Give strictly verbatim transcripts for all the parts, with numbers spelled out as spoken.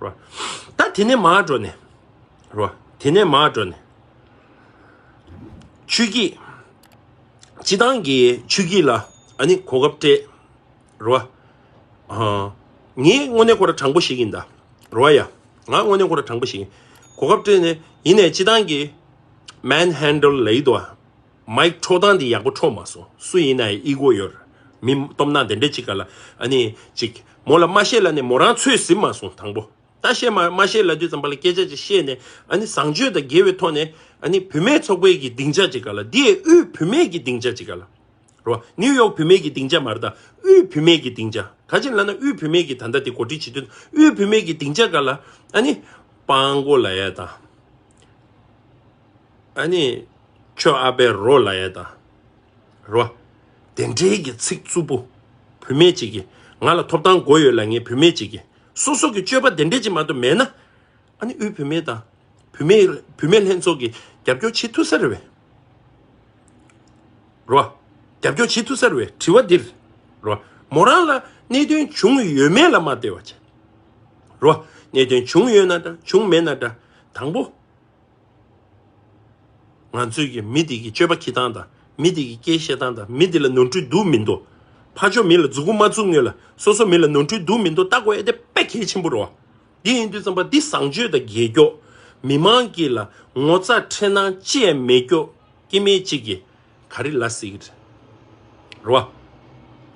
རོ། ད་དེ་ནས་མར་འགྲོ་ནས། རོ། དེ་ནས་མར་འགྲོ་ནས། ཆོས་སྐྱིད། སྤྱི་བཏང་གི་ཆོས་སྐྱིད་ལ་ཨ་ནི་གོ་སྐབས་སྤྲད། རོ། ཨ། ངས་དངོས་གནས་ཁོ་ར་དྲང་པོ་ཞིག་ཡིན་ད། རོ་ཡ། ང་དངོས་གནས་ཁོ་ར་དྲང་པོ་ཞིག་ཡིན། གོ་སྐབས་སྤྲད་ནས་ཡིན་ནས་སྤྱི་བཏང་གི་མན་ཧན་ཌལ་ལ་ཡི་དོ། མའིག་འཕྲོག་སྟངས་འདི་ཡག་པོ་འཕྲོག་མ་སོང་། སུ་ཡིན་ན་ཡང་ཨི་གོ་ཡོད། མི་སྟོབས་ན་དེ་འདྲ་ཅིག་ག་ལ་ཨ་ནི་ཅིག་མོ་ལ་མ་བཤད་ལ་ནི་མོ་རང་ཚོད་ཟིན་མ་སོང་དང་པོ། ད་བཤད་མ་མ་བཤད་ལ་དུས་ཙམ་པ་ལ་སྐད་ཆ་ཅིག་བཤད་ནས་ཨ་ནི་བཟང་སྤྱོད་དང་འགལ་བའི་ཐོག་ནས་ཨ་ནི་བུད་མེད་ཚོགས་པའི་གི་སྡིངས་ཆ་ཅིག་ག་ལ་འདི་དབུས་བུད་མེད་ཀྱི་སྡིངས་ཆ་ཅིག་ག་ལ། རོ། ནིའུ་ཡོག་བུད་མེད་ཀྱི་སྡིངས་ཆ་མ་རེད་ད། དབུས་བུད་མེད་ཀྱི་སྡིངས་ཆ། ག་ཅི་ལབ་ན་དབུས་བུད་མེད་ཀྱི་ད་ལྟ་དེ་གོ་སྒྲིག་བྱེད་དུས་དབུས་བུད་མེད་ཀྱི་སྡིངས་ཆ་ག་ལ་ཨ་ནི་སྤྲང་པོ་ལབ་ཡ་དང་། ཨ་ནི་ཁྱོད་ཨ་ཕའི་རོ་ལབ་ཡ་དང་། རོ། དེ་འདྲའི་གི་ཚིག་རྩུབ་པོ། བུད་མེད་ཅིག་གིས་ང་ལ་ཐོབ་ཐང་དགོས་ཡོད་ལབ་མཁན་བུད་མེད་ཅིག་གིས་སོ་སོ་གི་སྤྱོད་པ་དེ་འདྲས་ཅིག་མ་གཏོགས་མེད་ན། ཨ་ནི་དབུས་བུད་མེད་དང་། བུད་མེད། བུད་མེད་ལྷན་ཚོགས་ཀྱིས་རྒྱབ་སྐྱོར་བྱེད་ཐུབ་ས་རེད་བས། རོ། རྒྱབ་སྐྱོར་བྱེད་ཐུབ་ས་རེད་བས། དྲི་བ་འདིར། རོ། མོ་རང་ལ་གནད་དོན་བྱུང་ཡོད་མེད་ལ་མ་ལྟོས་པ་བྱས། རོ། གནད་དོན་བྱུང་ཡོད་ན་འདྲ་བྱུང་མེད་ན་འདྲ། དང་པོ། ང་ཚོས་ཀྱི་མི་དེ་གི་སྤྱོད་པ་འཁྱེར་སྟངས་དང་མི་དེ་གི་སྐད་བཤད་སྟངས་དང་མི་དེ་ལ་ནོར་འཁྲུལ་འདུག་མི་འདུག་ཕར་ཕྱོགས་མི་ལ་མཛུ་གུ་མ་བཙུགས་སྔོན་ལ་སོ་སོ་མི་ལ་ནོར་འཁྲུལ་འདུག་མི་འདུག་ལྟ་དགོས་ཡ་དེ་དཔེ་གལ་ཆེན་པོ་རེད་བ། འདི་ཡིན་དུས་ཙམ་པ་འདི་བཟང་སྤྱོད་དང་འགལ་སྐྱོ། མི་མང་གི་ལ་ངོ་ཚ་ཁྲེལ་སྣང་ཅི་ཡང་མེད་སྐྱོ། སྐྱེ་དམན་གཅིག་གིས་ག་རེ་ལབ་སྲིད་ཀྱི་རེད། རེད་བ།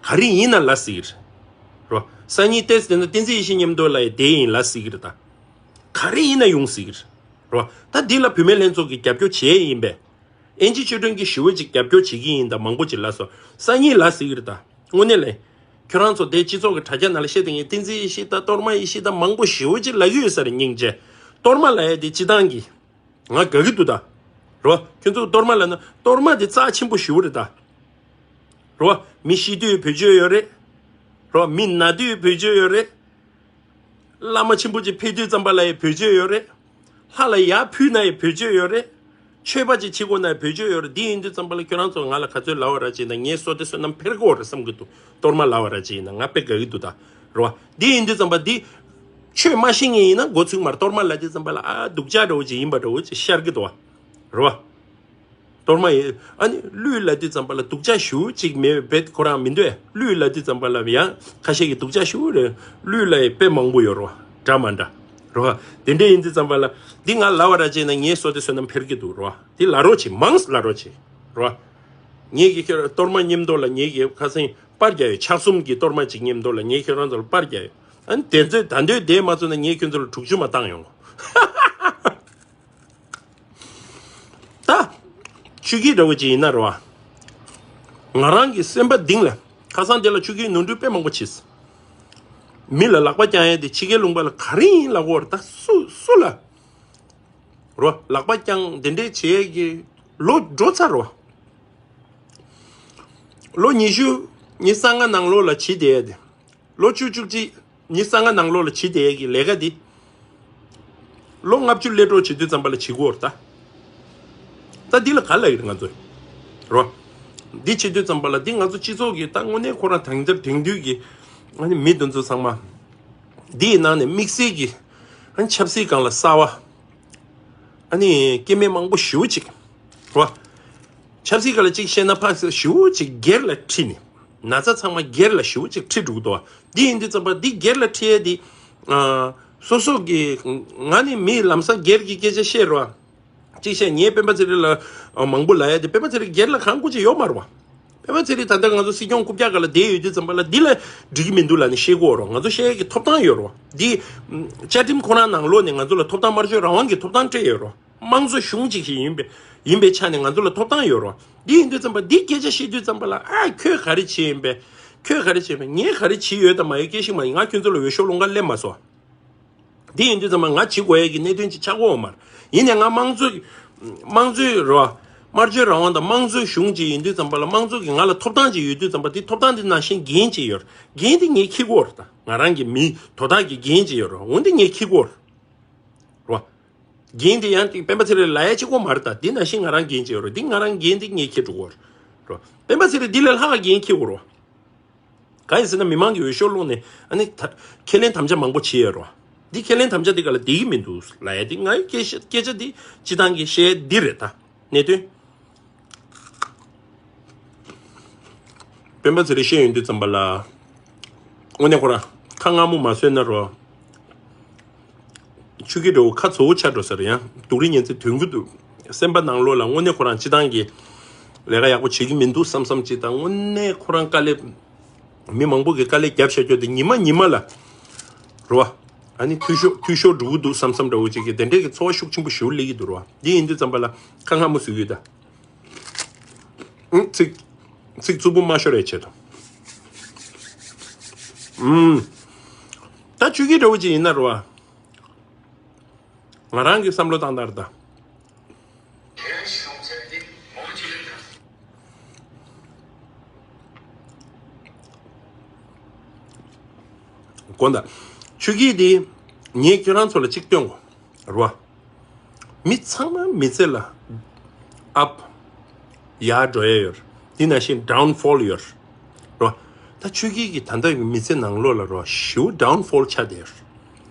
ག་རེ་ཡིན་ན་ལབ་སྲིད་ཀྱི་རེད། རེད་བ། སང་ཉིན་ཏོག་ཙམ་ན་བསྟན་འཛིན་ཡེ་ཤེས་མཉམ་དུ་ལ་ཡི་དེ་ཡིན་ལབ་སྲིད་ཀྱི་རེད་ད། ག་རེ་ཡིན་ན་ཡོང་སྲིད་ཀྱི་རེད། རེད་བ། ད་འདི་ལ་བུད་མེད་ལྷན་ཚོགས་ཀྱིས་རྒྱབ་སྐྱོར་བྱས་ཡིན་པས། ཨེན་ཅི་ཆོས་སྒྲོན་གྱིས་ཞི་བ་ཅིག་རྒྱབ་སྐྱོར་བྱེད་ཀྱི་ཡིན་ད་མང་པོ་ཅིག་ལབ་སོང་། སང་ཉིན་ལབ་སྲིད་ཀྱི་རེད་ད། དངོས་གནས་ལས། ཁྱོད་རང་ཚོ་དེ་སྤྱི་ཚོགས་ཀྱི་དྲ་རྒྱ་ནང་ལ་བཤད་དེ་ངས་བསྟན་འཛིན་ཡེ་ཤེས་དང་གཏོར་མ་ཡེ་ཤེས་དང་མང་པོ་ཞི་བ་ཅིག་ལབ་ཀྱི་ཡོད་ས་རེད་སྙིང་རྗེ། གཏོར་མ་ལབ་ཡ་དེ་སྤྱི་བཏང་གི་ང་དགའ་གི་འདུག་ད། རོ། ཁྱོད་ཚོ་གཏོར་མ་ལབ་ན་གཏོར་མ་དེ་རྩ་ཆེན་པོ་ཞེ་པོ་རེད་ད། རོ། མི་ཤི་དུས་བེད་སྤྱོད་ཡོད་རེད། རོ། མི་ན་དུས་བེད་སྤྱོད་ཡོད་རེད། བླ་མ་ཆེན་པོ་ཅིག་ཕེབས་དུས་ཙམ་པ་ལ་ཡི་བེད་སྤྱོད་ཡོད་རེད། ལྷ་ལ་ཡར་ཕུལ་ན་ཡི་བེད་སྤྱོད་ཡོད་རེད། མཆོད་པ་ཅིག་བྱེད་དགོས་ན་བེད་སྤྱོད་ཡོད་རེད། འདི་ཡིན་དུས་ཙམ་པ་ལ་ཁྱོད་རང་ཚོ་ང་ལ་ག་ཚོད་ལབ་པ་ར་ཅིག་ན་ངའི་བསོད་བདེ་བསོད་ནམས་འཕེལ་གི་ཡོད་རེད་བསམ་གི་འདུག་གཏོར་མ་ལབ་པ་ར་ཅིག་ཡིན་ན་ང་དཔེ་དགའ་གི་འདུག་ད། རོ། འདི་ཡིན་དུས་ཙམ་པ་འདི། ཆོས་མ་ཤེས་མཁན་ཡིན་ན་མགོ་ཚོད་མར་གཏོར་མ་ལབ་དུས་ཙམ་པ་ལ་ཨ་སྡུག་ཅག་འདྲ་བོ་ཅིག་ཡིན་པ་འདྲ་བོ་ཅིག་ཤར་གི་འདུག་བ། རོ། གཏོར་མ་ཡིན་ཨ་ནི་གླུད་ལབ་དུས་ཙམ་པ་ལ་སྡུག་ཅག་ཞེ་པོ་ཅིག་མེད་པའི་ཁོ་རང་མི་འདུག་ཨེ། གླུད་ལབ་དུས་ཙམ་པ་ལ་ཡང་ཁ་ཤས་ཀྱིས་སྡུག་ཅག་ཞེ་པོ་རེད། གླུད་ལ་ཡི་དཔེ་མང་པོ་ཡོད་རོ། འདྲ་མ་འདྲ། རོ། དེ་འདྲ་ཡིན་དུས་ཙམ་པ་ལ་འདི་ང་ལབ་པ་ར་བྱས་ན་ངའི་བསོད་བདེ་བསོད་ནམས་འཕེལ་གི་འདུག་རོ། འདི་ལབ་རོགས་བྱེད་མང་ལབ་རོགས་བྱེད། རོ། ངེད་ཀྱི་ཁྱོད་གཏོར་མ་མཉམ་དུ་ལ་ངེད་ཀྱི་ཁ་སང་པར་རྒྱག་ཡོད། ཕྱག་གསུམ་གྱི་གཏོར་མ་ཅིག་མཉམ་དུ་ལ་ངེད་ཁྱོད་རང་ཚོ་ལ་པར་རྒྱག་ཡོད། ཨ་ནི་དེ་ཚོས་ད་འདོད་བསྡད་མ་ཚུགས་ན་ངེད་ཁྱོད་ཚོ་ལ་དྲུག་ཅུ་མ་བཏང་ཡོང་། ད། ཆོས་སྐྱིད་འདྲ་བོ་ཅིག་ཡིན་ན་རེད་བ། ང་རང་གི་སེམས་པ་གཏིང་ལ། ཁ་སང་དེ་ལ་ཆོས་སྐྱིད་ནོར་འཁྲུལ་དཔེ་མང་པོ་བྱས། མི་ལ་ལག་པ་བརྐྱང་ཡས་དེ་ཕྱི་རྒྱལ་ལུང་པ་ལ་ག་རེ་ཡིན་ལབ་དགོས་རེད་ད་སུ་སུ་ལ། རོ། ལག་པ་བརྐྱང་དེ་འདྲས་བྱེད་ཡས་ཀྱི་ལོ་འགྲོ་ཚར་རོ། ལོ་ཉི་ཤུ། ཉི་ཤུ་རྩ་ལྔ་ནང་ལོགས་ལ་བྱེད་བསྡད་ཡས་དེ། ལོ་བཅུ་བཅུ་གཅིག་ཉི་ཤུ་རྩ་ལྔ་ནང་ལོགས་ལ་བྱེད་བསྡད་ཡས་ཀྱི་ལས་ཀ་འདི། ལོ་ལྔ་བཅུ་སླེབས་འགྲོ་བྱེད་དུས་ཙམ་པ་ལ་བྱེད་དགོས་རེད་ད། ད་འདི་ལ་ག་ལ་ཡིན་ང་ཚོས། རོ། འདི་བྱེད་དུས་ཙམ་པ་ལ་འདི་ང་ཚོ་སྤྱི་ཚོགས་ཀྱི་ད་དངོས་གནས་ཁོ་རང་དེང་འདིར་དེང་དུས་ཀྱི་ཨ་ནི་མི་དེ་ཚོ་ཚང་མ། འདི་ཡི་ནང་ནས་དམིགས་བསལ་གྱི་ཨ་ནི་ཆབ་སྲིད་སྒང་ལ་གསར་བ། ཨ་ནི་སྐྱེ་དམན་མང་པོ་ཞེ་པོ་ཅིག་རོ། ཆབ་སྲིད་སྒང་ལ་ཅིག་བཤད་ན་ཕག་ཞེ་པོ་ཅིག་སྒེར་ལ་ཁྲིད་ནས་ན་ཚ་ཚང་མ་སྒེར་ལ་ཞེ་པོ་ཅིག་ཁྲིད་འགྲོ་གི་འདུག་འདི་ཡིན་དུས་ཙམ་པ་འདི་སྒེར་ལ་ཁྲིད་ཡས་འདི། ཨ། སོ་སོ་གི་ང་ནི་མི་ལམ་སང་སྒེར་གྱི་སྐད་ཆ་བཤད་རོགས། གཅིག་བཤད་ངས་སྤེན་པ་ཚེ་རིང་ལ་མང་པོ་ལབ་ཡ་དེ་སྤེན་པ་ཚེ་རིང་སྒེར་ལ་གང་དགོས་ཀྱི་ཡོད་མ་རེད་བ། སྤེན་པ་ཚེ་རིང་ད་ལྟ་ང་ཚོ་སྲིད་སྐྱོང་རྐུབ་བཀྱག་སྒང་ལ་བསྡད་ཡོད་དུས་ཙམ་པ་ལ་འདི་ལ་འགྲིག་གི་མི་འདུག་ལབ་ནས་བཤད་ཀྱི་ཡོད་རེད། ང་ཚོ་བཤད་ཡ་གི་ཐོབ་ཐང་ཡོད་རེད། འདི་བཅའ་ཁྲིམས་ཁོ་རང་ནང་ལོགས་ནས་ང་ཚོ་ལ་ཐོབ་ཐང་སྨྲ་བརྗོད་རང་དབང་གི་ཐོབ་ཐང་སྤྲད་ཡོད་རེད། དམངས་གཙོ་གཞུང་ཅིག་ཞིག་ཡིན་པའི་ཡིན་པའི་ཆ་ནས་ང་ཚོ་ལ་ཐོབ་ཐང་ཡོད་རེད། འདི་ཡིན་དུས་ཙམ་པ་འདི་སྐད་ཆ་བཤད་དུས་ཙམ་པ་ལ་ཨ་ཁྱོད་ག་རེ་བྱས་ཡིན་པས། ཁྱོད་ག་རེ་བྱས་པས། ངས་ག་རེ་བྱས་ཡོད་དམ་མ་ཡོད་སྐད་ཤིག་མ་ཡིན། ང་ཁྱོད་ཚོ་ལ་འོས་ཤོག་སློང་ག་སླེབས་མ་སོང་། འདི་ཡིན་དུས་ཙམ་པ་ང་བྱེད་དགོས་ཡས་ཀྱི་གནད་དོན་ཅིག་ཆགས་ཀྱི་ཡོད་མ་རེད། ཡིན་ནའི་ང་དམངས་གཙོ། དམངས་གཙོའི་རེད་བ། སྨྲ་བརྗོད་རང་དབང་དང་དམངས་གཙོའི་གཞུང་ཅིག་ཡིན་དུས་ཙམ་པ་ལ་དམངས་གཙོ་གིས་ང་ལ་ཐོབ་ཐང་ཅིག་ཡོད་དུས་ཙམ་པ་འདི་ཐོབ་ཐང་འདི་ནང་བཞིན་འགན་ཅིག་ཡོད་རེད། འགན་འདི་ངས་འཁྱེར་དགོས་རེད་ད། ང་རང་གི་མི་དོ་བདག་གི་འགན་ཅིག་ཡོད་རེད། འོ་འདི་ངས་འཁྱེར་དགོས་རེད། རེད་བ། འགན་འདི་ཡང་ཏིག་སྤེན་པ་ཚེ་རིང་ལ་ཡ་གཅིག་པོ་མ་རེད་ད། འདི་ནང་བཞིན་ང་རང་འགན་ཅིག་ཡོད་རེད། འདི་ང་རང་འགན་འདི་ངས་འཁྱེར་འགྲོ་དགོས་རེད། རེད་བ། སྤེན་པ་ཚེ་རིང་འདི་ལས་ལྷག་འགན་འཁྱེར་དགོས་རེད་བ། གང་ཡིན་ཟེར་ན་མི་མང་གི་འོས་ཤོག་སློང་ནས་ཨ་ནི་ད་ཁས་ལེན་དམ་བཅའ་མང་པོ་བྱས་ཡོད་རེད། འདི་ཁས་ལེན་དམ་བཅའ་འདི་ག་ལ་བསྡད་ཀྱི་མི་འདུག་ལབ་ཡ་འདི་ངའི་སྐད་ཆ་སྐད་ཆ་འདི་སྤྱི་བཏང་གི་བཤད་འདི་རེད་ད། གནད་དོན། སྤེན་པ་ཚེ་རིང་བཤད་ཡོང་དུས་ཙམ་པ་ལ། དངོས་གནས་ཁོ་རང་ཁ་སྔ་མོ་མ་བཟོས་ན་རོ། ཆུ་སྐྱིད་འདྲ་བོ་ཁ་ཚ་བོ་ཆགས་འགྲོ་ས་རེད། ཡང་སྡུག་རུས་ངན་ཚད་དོན་གྱི་འདུག་སེམས་པ་ནང་ལོགས་ལ་དངོས་གནས་ཁོ་རང་སྤྱི་བཏང་གི་ལས་ཀ་ཡག་པོ་བྱེད་ཀྱི་མི་འདུག་བསམ་བསམ་ཅིག་དང་། དངོས་གནས་ཁོ་རང་དཀའ་ལས། མི་མང་པོ་གིས་དཀའ་ལས་བརྒྱབ་བཞག་རྒྱུ་དེ་ཉི་མ་ཉི་མ་ལ། རེད་བ། ཨ་ནི་འཐུས་ཤོར་འཐུས་ཤོར་འགྲོ་གི་འདུག་བསམ་བསམ་འདྲ་བོ་ཅིག་གི་དེ་འདྲས་ཀྱི་ཚོར་བ་ཤུགས་ཆེན་པོ་ཞེ་པོ་སླེབས་ཀྱི་འདུག་རེད་བ། འདི་ཡིན་དུས་ཙམ་པ་ལ་ཁ་སྔ་མོ་བཟོས་ཡོད་ད། ཨང་། ཚིག་ཚིག་རྩུབ་པོ་མ་ཤོར་ཡའི་ཆེད་དུ། ཨུམ། ད་ཆུ་སྐྱིད་འདྲ་བོ་ཅིག་ཡིན་ན་རེད་བ། ང་རང་གི་བསམ་བློ་བཏང་སྟངས་རེད་ད། དགོངས་དག་ཆུ་སྐྱིད་དེ་ངས་ཁྱོད་རང་ཚོ་ལ་གཅིག་སྟོན་གོ། རེད་བ། མི་ཚང་མ་མི་ཚེ་ལ་ཨབ། ཡར་འགྲོ་ཡ་ཡོད། དེ་ནང་བཞིན་ཌའུན་ཕོལ་ཡོད། རོ། ད་ཆོས་སྐྱིད་ཀྱི་ད་ལྟ་གི་མི་ཚེ་ནང་ལོགས་ལ་རོ་ཞེ་པོ་ཌའུན་ཕོལ་ཆགས་བསྡད་ཡོད།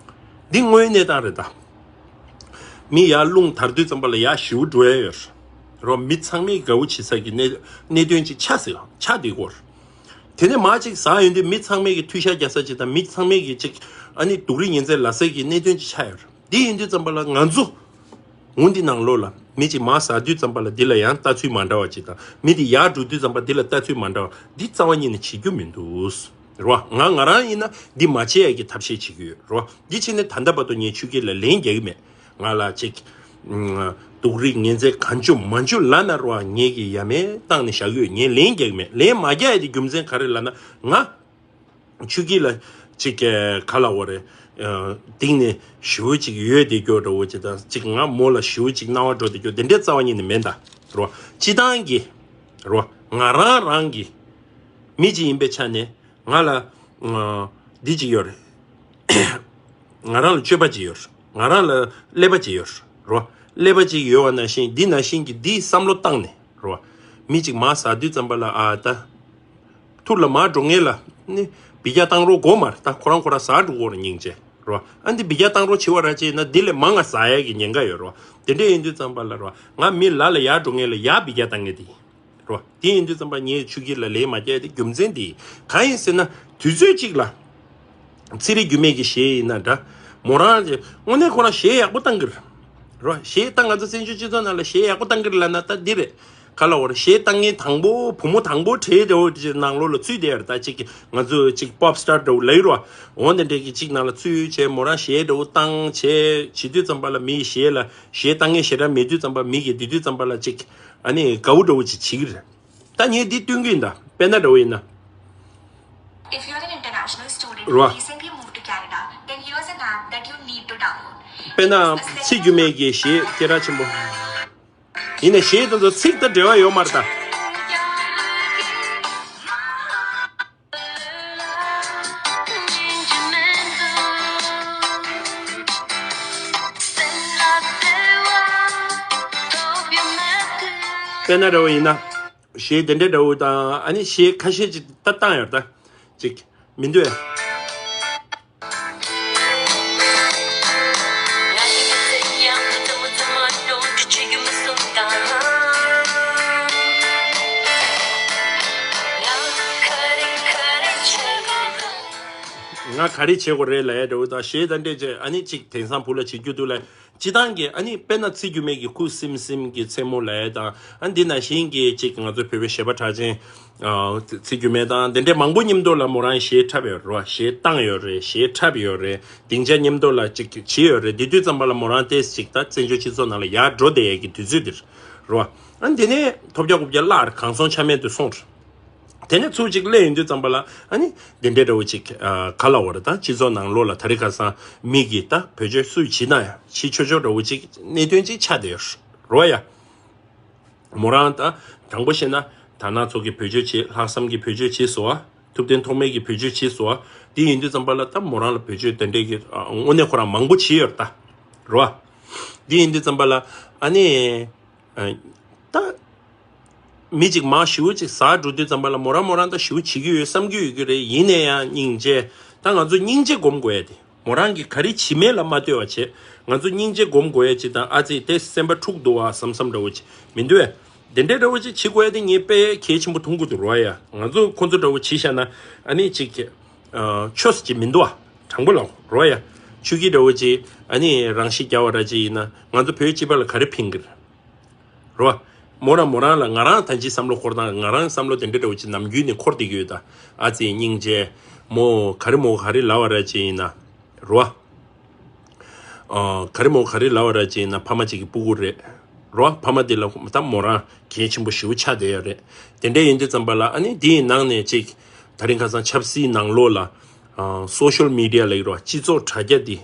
འདི་དངོས་ཡོད་གནས་སྟངས་རེད་ད། མི་ཡར་རླུང་དར་དུས་ཙམ་པ་ལ་ཡར་ཞེ་པོ་འགྲོ་ཡ་ཡོད། རོ། མི་ཚང་མས་དགའ་བོ་བྱེད་ས་ཀྱི་གནད་གནད་དོན་ཅིག་ཆགས་ཟེར་ཆགས་བསྡད་ཡོད། དེ་ནས་མར་ཅིག་ཟག་ཡོང་དུས་མི་ཚང་མས་ཀྱི་མཐུད་ཤག་རྒྱག་ས་ཅིག་དང་། མི་ཚང་མས་ཀྱི་ཅིག་ཨ་ནི་སྡུག་རུས་ངན་ཚད་ལ་སེ་ཀྱི་གནད་དོན་ཅིག་ཆགས་ཡོད། འདི་ཡིན་དུས་ཙམ་པ་ལ་ང་ཚོ་འོ་འདི་ནང་ལོགས་ལ་མི་གཅིག་མར་ཟག་དུས་ཙམ་པ་ལ་འདི་ལ་ཡང་ལྟ་ཚུལ་མ་འདྲ་བ་ཅིག་དང་། མི་དེ་ཡར་འགྲོ་དུས་ཙམ་པ་འདི་ལ་ལྟ་ཚུལ་མ་འདྲ་བ་འདི་རྩ་བ་ཉིད་ནས་བྱེད་རྒྱུ་མི་འདུག་རེད་བ། ང་ང་རང་ཡིན་ན་འདི་མ་བྱེད་ཡ་གི་ཐབས་ཤེས་བྱེད་ཀྱི་ཡོད་རེད་བ། འདི་བྱས་ནས་ད་ལྟ་བར་དུ་ངས་ཆོས་སྐྱིད་ལ་ལན་རྒྱག་གི་མེད། ང་ལ་ཅིག་ཨུམ། སྡུག་རུས་ངན་ཚད་གང་བྱུང་མང་བྱུང་ལབ་ན་རེད་བ། ངས་ཀྱི་ཡ་མེད་བཏང་ནས་བཞག་གི་ཡོད། ངས་ལན་རྒྱག་གི་མེད། ལན་མ་རྒྱག་ཡ་དེ་རྒྱུ་མཚན་ག་རེ་ལབ་ན། ང་ཆོས་སྐྱིད་ལ་ཅིག་ག་ལབ་དགོས་རེད། ཨ། གཏིང་ནས་ཞེ་པོ་ཅིག་ཡོད་བསྡད་རྒྱུ་འདྲ་བོ་ཅིག་དང་། ཅིག་ང་མོ་ལ་ཞེ་པོ་ཅིག་སྣང་བ་འགྲོ་བསྡད་རྒྱུ་དེ་འདྲའི་རྩ་བ་ཉིད་ནས་མེད་ད། རོ། སྤྱི་བཏང་གི། རོ། ང་རང་རང་གི་མི་ཅིག་ཡིན་པའི་ཆ་ནས་ང་ལ། ཨ། འདི་ཅིག་ཡོད་རེད། ང་རང་ལ་སྤྱོད་པ་ཅིག་ཡོད་རེད། ང་རང་ལ་ཀླད་པ་ཅིག་ཡོད་རེད། རོ། ཀླད་པ་ཅིག་ཡོད་པ་ནང་བཞིན། འདི་ནང་བཞིན་གྱི་འདིའི་བསམ་བློ་བཏང་ནས། རོ། མི་གཅིག་མར་ཟག་དུས་ཙམ་པ་ལ། ཨ། ད་ཐུར་ལ་མར་འགྲོ་མཁན་ལ་ནི་འབུད་རྒྱག་བཏང་རོགས་དགོས་མ་རེད། ད་ཁོ་རང་ཁོ་རང་ཟག་འགྲོ་གི་ཡོད་རེད་སྙིང་རྗེ། རོ། ཨ། འདི་འབུད་རྒྱག་བཏང་རོགས་བྱེད་པ་ར་བྱས་ན་འདི་ལས་མང་ང་ཟག་ཡ་གི་ཉེན་ཁ་ཡོད་རོ། དེ་འདྲ་ཡིན་དུས་ཙམ་པ་ལ། རོ། ང་མི་ལ་ལ་ཡར་འགྲོ་མཁན་ལ་ཡར་འབུད་རྒྱག་བཏང་མཁན་དེ་ཡིན། རོ། དེ་ཡིན་དུས་ཙམ་པ་ངས་ཆོས་སྐྱིད་ལ་ལན་མ་རྒྱག་ཡ་དེ་རྒྱུ་མཚན་དེ་ཡིན། གང་ཡིན་ཟེར་ན། དུས་ཚོད་གཅིག་ལ་ཚེ་རིང་རྒྱུད་སྨད་ཀྱི་གཞས་ཡིན་ན་འདྲ། མོ་རང་ཅིག་དངོས་གནས་ཁོ་རང་གཞས་ཡག་པོ་བཏང་གི་རེད། རོ། གཞས་བཏང་། ང་ཚོ་བཙན་བྱོལ་སྤྱི་ཚོགས་ནང་ལ་གཞས་ཡག་པོ་བཏང་གི་རེད་ལབ་ན་ད་འདི་རེད། ག་ལབ་དགོས་རེད། གཞས་བཏང་མཁན་དང་པོ། བུ་མོ་དང་པོ་གྲས་འདྲ་བོ་ཅིག་ནང་ལོགས་ལ་ཚུད་བསྡད་ཡོད་རེད། ད་ཅིག་ང་ཚོ་ཅིག་པོབ་སི་ཊར་འདྲ་བོ་ལབ་ཡོད་རེད་བ། འོ་དེ་འདྲས་ཀྱི་ཅིག་ནང་ལ་ཚུད་བྱས། མོ་རང་གཞས་འདྲ་བོ་བཏང་བྱས་བྱེད་དུས་ཙམ་པ་ལ། མིའི་གཞས་ལ་གཞས་བཏང་མཁན་ཞེ་དྲག་མེད་དུས་ཙམ་པ། མི་གིས་དེ་དུས་ཙམ་པ་ལ་ཅིག་ཨ་ནི་དགའ་བོ་འདྲ་བོ་ཅིག་བྱེད་ཀྱི་རེད། ད་ངས་འདི་སྟོན་གྱི་ཡིན་ད། དཔེར་ན་འདྲ་བོ་ཡིན་ན། If you are an international student who recently moved to Canada, then here's an app that you need to download. དཔེར་ན་ཚེ་སྒྱུ་མའི་གི་གཞས་སྐད་གྲགས་ཆེན་པོ། ཡིན་ནའི་གཞས་དེ་ཚོ་ཚིག་དང་འབྲེལ་བ་ཡོད་མ་རེད་ད། དཔེར་ན་འདྲ་བོ་ཡིན་ན། གཞས་དེ་འདྲ་འདྲ་བོ་དང་། ཨ་ནི་གཞས་ཁ་ཤས་ཅིག་ད་བཏང་ཡོད་ད། ཅིག་མི་འདུག་ཨེ། ང་ག་རེ་བྱེད་དགོས་རེད་ལབ་ཡ་འདྲ་བོ་དང་། གཞས་དེ་འདྲ་བྱས། ཨ་ནི་ཅིག་དེང་སང་བུ་ལ་བྱེད་རྒྱུ་འདུག་ལབ། སྤྱི་བཏང་གི། ཨ་ནི་དཔེར་ན་ཚེ་སྒྱུ་མའི་གི་ཁུ་སིམ་སིམ་གྱི་མཚན་མོ་ལབ་ཡ་དང་། ཨ་ནི་འདི་ནང་བཞིན་གྱི་ཅིག་ང་ཚོ་བོད་པའི་གཞས་པ་གྲགས་ཅན། ཨ། ཚེ་སྒྱུ་མ་དང་དེ་འདྲའི་མང་པོ་མཉམ་དུ་ལ་མོ་རང་གཞས་འཁྲབ་ཡོད་རེད་བ། གཞས་བཏང་ཡོད་རེད། གཞས་འཁྲབ་ཡོད་རེད། སྡིངས་ཆ་མཉམ་དུ་ལ་ཅིག་བྱས་ཡོད་རེད། དེ་དུས་ཙམ་པ་ལ་མོ་རང་ཏོག་ཙམ་ཅིག་ད་བཙན་བྱོལ་སྤྱི་ཚོགས་ནང་ལ་ཡར་འགྲོ་བསྡད་ཡས་ཀྱི་དུས་ཚོད་འདི་རེད་བ། ཨ་ནི་དེ་ནས་ཐོབ་རྒྱག་རྐུབ་རྒྱག་བརླག་རེད། གང་སོང་ཆ་མེད་དུ་སོང་རེད། དེ་ནས་ཚུར་ཅིག་སླེབས་ཡོང་དུས་ཙམ་པ་ལ། ཨ་ནི་འདི་འདྲའི་འདྲ་བོ་ཅིག་ཨ། ག་ལབ་དགོས་རེད། ད་སྤྱི་ཚོགས་ནང་ལོགས་ལ་དེ་རིང་ཁ་སང་མི་གིས་ད་བེད་སྤྱོད་སུས་བྱེད་ན་ཡང་བྱེད་ཆོག་ཆོག་འདྲ་བོ་ཅིག་གནད་དོན་ཅིག་ཆགས་བསྡད་ཡོད་རེད་བ་ཡ། མོ་རང་ད་དྲང་པོ་བཤད་ན། དར་ནག་ཚོ་གིས་བེད་སྤྱོད་བྱེད། ལྷག་བསམ་གྱིས་བེད་སྤྱོད་བྱས་སོང་བ། ཐུབ་བསྟན་ཐོགས་མེད་ཀྱིས་བེད་སྤྱོད་བྱས་སོང་བ། དེ་ཡིན་དུས་ཙམ་པ་ལ་ད་མོ་རང་ལ་བེད་སྤྱོད་དེ་འདྲས་ཀྱི། ཨ། དངོས་གནས་ཁོ་རང་མང་པོ་བྱས་ཡོད་རེད་ད། རེད་བ། དེ་ཡིན་དུས་ཙམ་པ་ལ། ཨ་ནི། ཨ། ད་མི་གཅིག་མར་ཞེ་པོ་ཅིག་ཟག་འགྲོ་དུས་ཙམ་པ་ལ། མོ་རང་མོ་རང་ད་ཞེ་པོ་བྱེད་ཀྱི་ཡོད་བསམ་གྱི་ཡོད་ཀྱི་རེད། ཡིན་ན་ཡང་སྙིང་རྗེ། ད་ང་ཚོ་སྙིང་རྗེ་སྒོམ་དགོས་ཡ་དེ། མོ་རང་གིས་ག་རེ་བྱེད་མིན་ལ་མ་ལྟོས་པ་བྱས། ང་ཚོ་སྙིང་རྗེ་སྒོམ་དགོས་ཡ་ཅིག་དང་། ཨ་ཙི་དེ་སེམས་པ་འཁྲུག་འདུག་བ་བསམ་བསམ་འདྲ་བོ་ཅིག་མི་འདུག་བས། དེ་འདྲའི་འདྲ་བོ་ཅིག་བྱེད་དགོས་ཡ་དེ་ངས་དཔེ་གལ་ཆེན་པོ་མཐོང་གི་འདུག་རོ་ཡ། ང་ཚོ་ཁོ་ཚོ་འདྲ་བོ་བྱེད་བཞག་ན་ཨ་ནི་ཅིག་ཨ་ཆོས་ཅིག་མི་འདུག་བ། དྲང་པོ་ལབ་རོ་ཡ། ཆོས་ཀྱི་འདྲ་བོ་ཅིག་ཨ་ནི་རང་ཤི་རྒྱག་པ་ར་ཅིག་ཡིན་ན་ང་ཚོ་བོད་སྤྱི་པ་ལ་ག་རེ་ཕན་གི་རེད། རོ། མོ་རང་མོ་རང་ལ། ང་རང་ད་ཅི་བསམ་བློ་འཁོར་དང་། ང་རང་བསམ་བློ་དེ་འདྲ་འདྲ་བོ་ཅིག་ནམ་རྒྱུན་ནས་འཁོར་བསྡད་ཀྱི་ཡོད་ད། ཨ་ཙི་སྙིང་རྗེ། མོ་ག་རེ་མོ་ག་རེ་ལབ་པ་ར་ཅིག་ཡིན་ན། རོ། ཨ་ག་རེ་མོ་ག་རེ་ལབ་པ་ར་ཅིག་ཡིན་ན། ཕ་མ་ཅིག་གི་སྤུ་གུ་རེད། རོ། ཕ་མ་དེ་ལ་ད་མོ་རང་གལ་ཆེན་པོ་ཞེ་པོ་ཆགས་བསྡད་ཡོད་རེད། དེ་འདྲ་ཡིན་དུས་ཙམ་པ་ལ་ཨ་ནི་དེའི་ནང་ནས་ཅིག་དེ་རིང་ཁ་སང་ཆབ་སྲིད་ནང་ལོགས་ལ་ཨ་སོ་ཤལ་མི་ཌི་ཡ་ལབ་ཀྱི་རོ། སྤྱི་ཚོགས་དྲ་རྒྱ་འདི།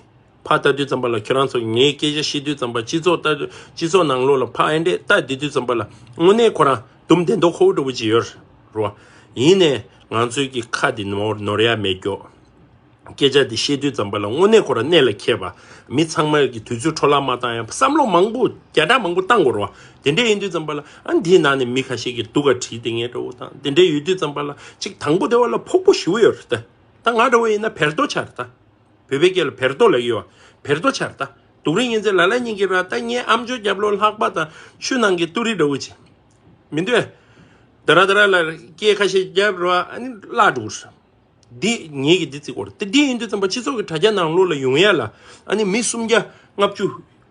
ཕར་ལྟ་དུས་ཙམ་པ་ལ་ཁྱོད་རང་ཚོ་ངའི་སྐད་ཆ་བཤད་དུས་ཙམ་པ། སྤྱི་ཚོགས་ལྟ་དུས། སྤྱི་ཚོགས་ནང་ལོགས་ལ་ཕར་ཨེ་འདྲས་ལྟ་བསྡད་དུས་ཙམ་པ་ལ་དངོས་གནས་ཁོ་རང་དུམ་བདེ་མདོག་ཁ་པོ་འདྲ་བོ་ཅིག་ཡོད་རེད་བ། ཡིན་ནའི་ང་ཚོའི་གི་ཁ་འདི་ནོར་ནོར་ཡ་མེད་རྒྱུ། སྐད་ཆ་འདི་བཤད་དུས་ཙམ་པ་ལ་དངོས་གནས་ཁོ་རང་གནད་ལ་འཁེལ་བ། མི་ཚང་མ་གི་དུས་ཚོད་འཕྲོ་བརླག་མ་བཏང་ཡ། བསམ་བློ་མང་པོ་བརྒྱ་ཕྲག་མང་པོ་བཏང་དགོས་རེད་བ། དེ་འདྲས་ཡིན་དུས་ཙམ་པ་ལ་ཨ་འདིའི་ནང་ནས་མི་ཁ་ཤས་ཀྱིས་སྡུག་ག་བྲིས་བསྡད་མཁན་འདྲ་བོ་དང་། དེ་འདྲས་ཡོད་དུས་ཙམ་པ་ལ་ཅིག་དང་པོ་དེ་བ་ལ་ཕོག་པོ་ཞེ་པོ་ཡོད་རེད་ད། ད་ང་འདྲ་བོ་ཡིན་ན་བེར་ཏོ་ཆགས་རེད་ད། བོད་པའི་སྐད་ལ་བེར་ཏོ་ལབ་ཀྱི་ཡོད། བེར་ཏོ་ཆགས་རེད་ད། སྡུག་རུས་ཉིན་མཚན་ལ་ལ་ཉིན་གྱི་ར། ད་ངའི་ཨམ་ཅོག་རྒྱབ་ལོགས་ལྷགས་པ་དང་ཆུ་ནང་གི་ཏུ་རི་འདྲ་བོ་ཅིག་མི་འདུག་ཨེ། དེ་ར་དེ་ར་ལ་སྐད་ཁ་ཤས་རྒྱབ་ར། ཨ་ནི་བརླག་འགྲོ་གི་རེད། འདི་ངེད་ཀྱིས་འདི་བརྩི་དགོས་རེད་དེ། འདི་ཡིན་དུས་ཙམ་པ་སྤྱི་ཚོགས་ཀྱི་དྲ་རྒྱ་ནང་ལོགས་ལ་ཡོང་ཡ་ལ། ཨ་ནི་མི་སུམ་བརྒྱ་ལྔ་བཅུ་